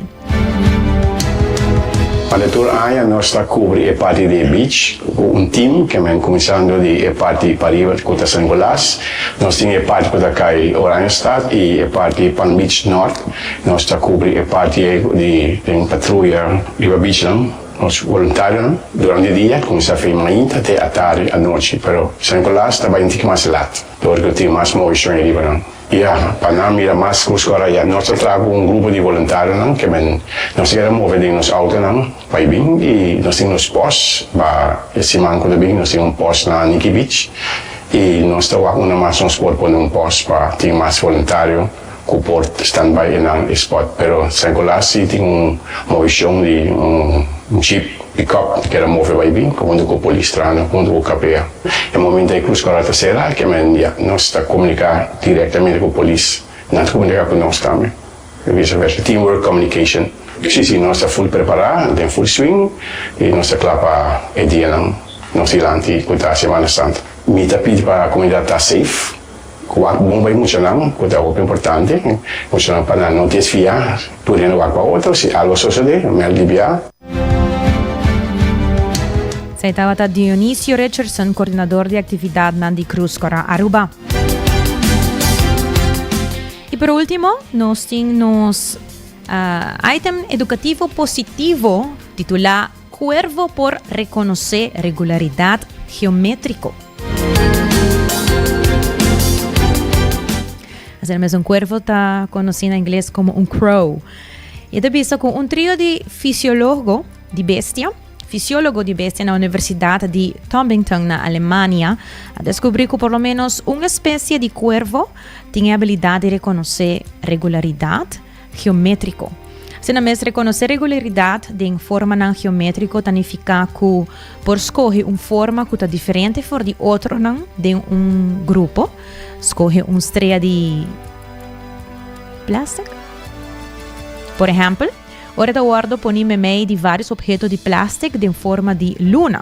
Pa de tur aña nos ta kubri e parti di e beach ku un team ke men kuminsando di e parti pariba ku ta San Nicolas, nos tin e parti ku ta kai Oranjestad i e parti Palm Beach Nort. Nos ta kubri e parti ei di den patruya riba beachnan, nos voluntarionan durante dia kuminsá fei mainta te atardi anochi, pero San Nicolas ta bai un tiki mas lat dor ku tin mas movishon ei riba nan. Ya, pa nan mira mas kos ku ora ya. Nos ta traha ku un grupo di voluntarionan ke men nos ta keda move den nos autonan bai bin i nos tin nos pos pa e siman ku ta bin nos tin un pos na Nikki Beach i nos ta wak unda mas nos por pone un pos pa tin mas voluntario ku por stand by e nan e spot. Pero San Nicolas si tin un movishon di un jeep pick-up keda move bai bin huntu ku polis trahando huntu ku KPA. E momento ei Cruz Cora ta sera ke men ya nos ta komuniká direktamente ku polis, nan ta komuniká ku nos tambe i vice versa. Teamwork communication. Si si nos ta full prepará den full swing i nos ta kla pa e dianan nos dilanti ku ta Semana Santa. Mi ta pidi pa komunidat ta safe, ku wak bon pa e muchanan ku ta hopi importante, muchanan pa nan no desviá tur hende wak pa otro, si algo sosodé mèld di bia. Esei tabata Dionisio Richardson, coordinador di actividadnan di Cruz Cora Aruba. Y por ultimo, nos tin nos uh, item educativo positivo titula Cuervo por reconoce regularidad geométrico. Asina mes un cuervo ta conoci na ingles como un crow. E ta bisa cu un trio di fisiologo di bestia, fisiologo di bestia na Universidad di Tübingen na Alemania, a descubri cu por lo menos un especie di cuervo tin e habilidad di reconoce regularidad geometrico. Asina mes reconoce regularidad den formanan geometrico ta nifica cu por scoge un forma cu ta diferente for di otronan den un grupo. Scoge un strea di plastic. Por ehempel, ora ta wordo poni memey di varios obheto di plastic den forma di luna.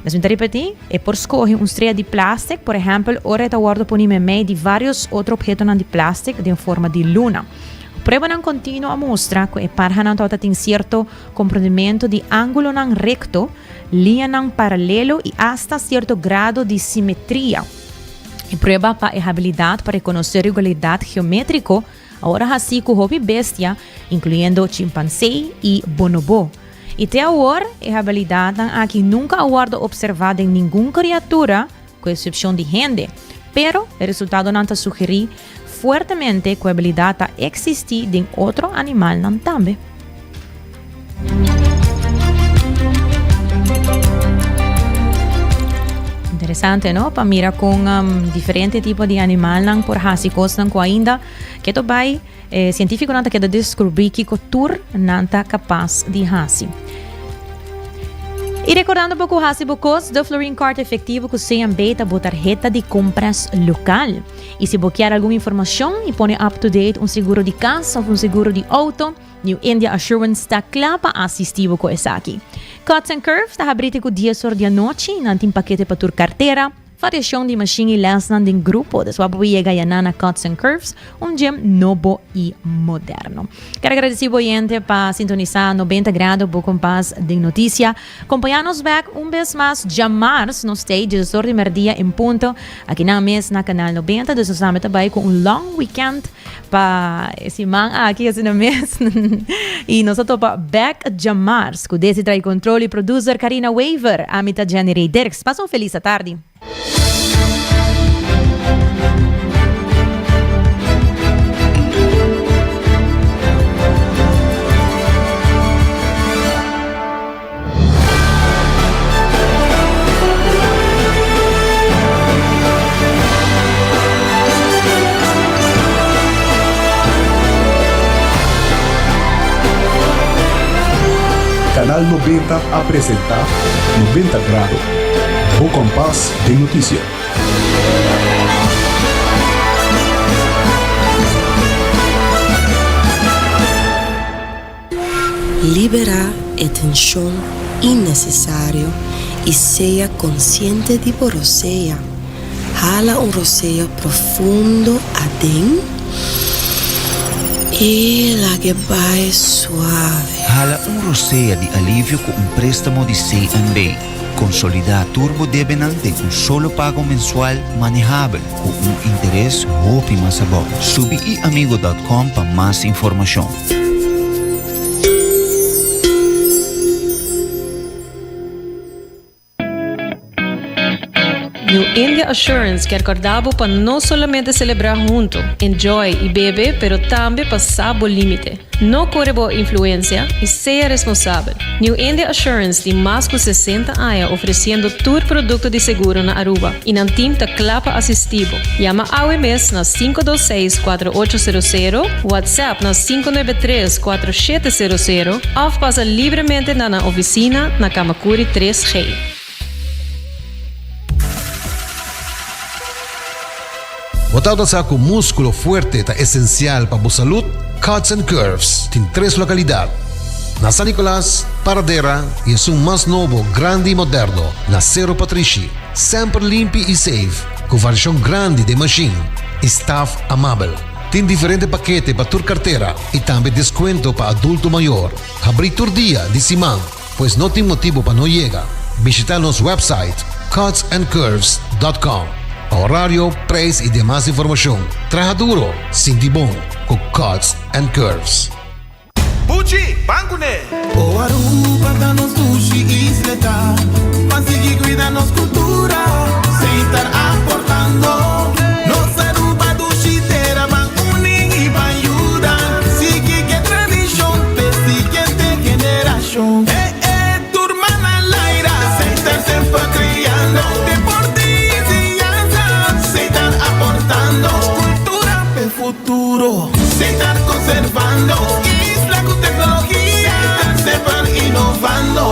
Mes mi ta ripeti, e por scoge un strea di plastic, por ehempel, ora e ta wordo poni memey di varios otro obhetonan di plastic den forma di luna. Pruebanan continuo a mustra cu e parhanan tabata tin cierto comprendimento di angulonan recto. liñanan paralelo i asta sierto grado di simetria. E prueba pa e habilidat pa rekonosé regularidat geométriko a wòrdu hasí ku hopi bestia, inkluyendo chimpansé i bonobo. I te awor, e habilidatnan aki nunka a wòrdu opservá den ningun kriatura, ku eksepshon di hende. Pero, e resultadonan ta sugerí fuertemente ku e habilidat ta eksistí den otro animalnan tambe. Interesante, no? Pa mira kon diferente tipo di animalnan por hasi kosnan ku ainda keto bai e sientífikonan ta keda deskubrí kiko tur nan ta kapas di hasi. I rekordando bo ku hasi bo kos, de Florin Card efektivo ku CMB ta bo tarheta di kompras lokal. I si bo kier algun informashon i pone up to date un seguro di kas òf un seguro di outo, New India Assurance ta kla pa asisti bo ku esaki. Cuts and Curves ta habri te ku dies or di anochi, nan tin pakete pa tur kartera, variashon di mashin i lèsnan den grupo. Des wak bo por yega yaná na Cuts and Curves, un gym nobo i moderno. Ker agradesí bo oyente pa sintonisá 90 Grado, bo kompas den notisia. Kompañá nos bèk un bes mas djamars, nos t'ei dies or di mèrdia en punto, akinan mes na Kanal 90. Dus nos tambe ta bai ku un long weekend. Pa e siman aki asina mes y nos a topa bek djamars cu Desi trae control y producer Karina Wever. Ami ta Jenny Rey Dirks. Pasa un feliz atardi. Canal 90 a presenta 90 Grado, bo kompas den notisia. Liberá e tenshon innesesario i sea konsiente di bo rosea. Hala un rosea profundo aden i lag'e bai suave. Hala un rosea di alivio ku un préstamo di CNB. Konsolidá tur bo debenan den un solo pago mensual manehabel ku un interes hopi mas abou. Subi iamigo dòt kòm pa mas informashon. New India Assurance kier corda bo pa no solamente celebra hunto, enjoy y bebe, pero tambe pa sa bo limite. No core bo influencia y sea responsabel. New India Assurance tin mas cu 60 aña ofreciendo tur producto di seguro na Aruba y nan team ta cla pa asisti bo. Yama awe mes na 526 4800, WhatsApp na 593 4700 of pasa libremente na nan oficina na Camacuri 3G. Bo tabata sa ku múskulo fuerte ta esensial pa bo salud? Cuts and Curves tin tres lokalidat, na San Nicolas, Paradera i esun mas nobo, grandi i moderno na Sero Patrishi. Semper limpi i safe, ku variashon grandi den mashin i staf amabel. Tin diferente pakete pa tur kartera i tambe deskuento pa adulto mayor. Habrí tur dia di siman. Pues no tin motibu pa no yega. Bishita nos website cutsandcurves.com pa horario, prijs y demas informacion. Traha duro, sinti bon cu Cuts and Curves. Buchi, ban kuné! O Aruba ta nos dushi isleta, Ban sigui cuida nos cultura, Seitar aportando. Nos Aruba dushi tera, Ban uni y ban yuda, Sigui ke tradicion p'e siguiente generacion. Eh eh, tur man al aire, Seitar semper criando, Deporte y enseñanza, Seitar aportando, Cultura p'e futuro, Seitar conservando, Isla cu tecnologia, Seitar semper innovando.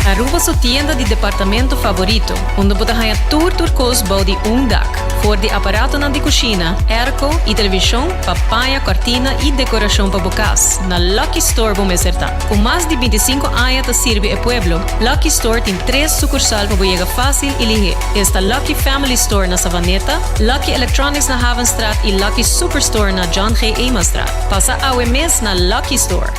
Aruba su tienda di departamento favorito, unda bo ta haña tur tur kos bou di un dak. For di aparatonan di kushina, airco i televishon pa paña, kòrtina i dekorashon pa bo kas, na Lucky Store bo mester ta. Ku mas di bintisinko aña ta sirbi e pueblo, Lucky Store tin tres sukursal pa bo yega fásil i lihé. Esta Lucky Family Store na Savaneta, Lucky Electronics na Havenstraat i Lucky Superstore na John G. Emanstraat. Pasa awe mes na Lucky Store!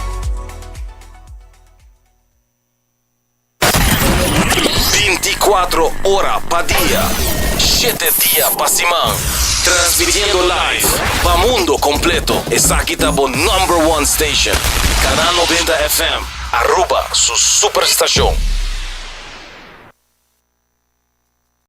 24 ora pa dia, 7 dia pa siman. Transmitiendo live pa mundo completo. Esaki ta bo number one station. Canal 90 FM, Aruba, su superstacion.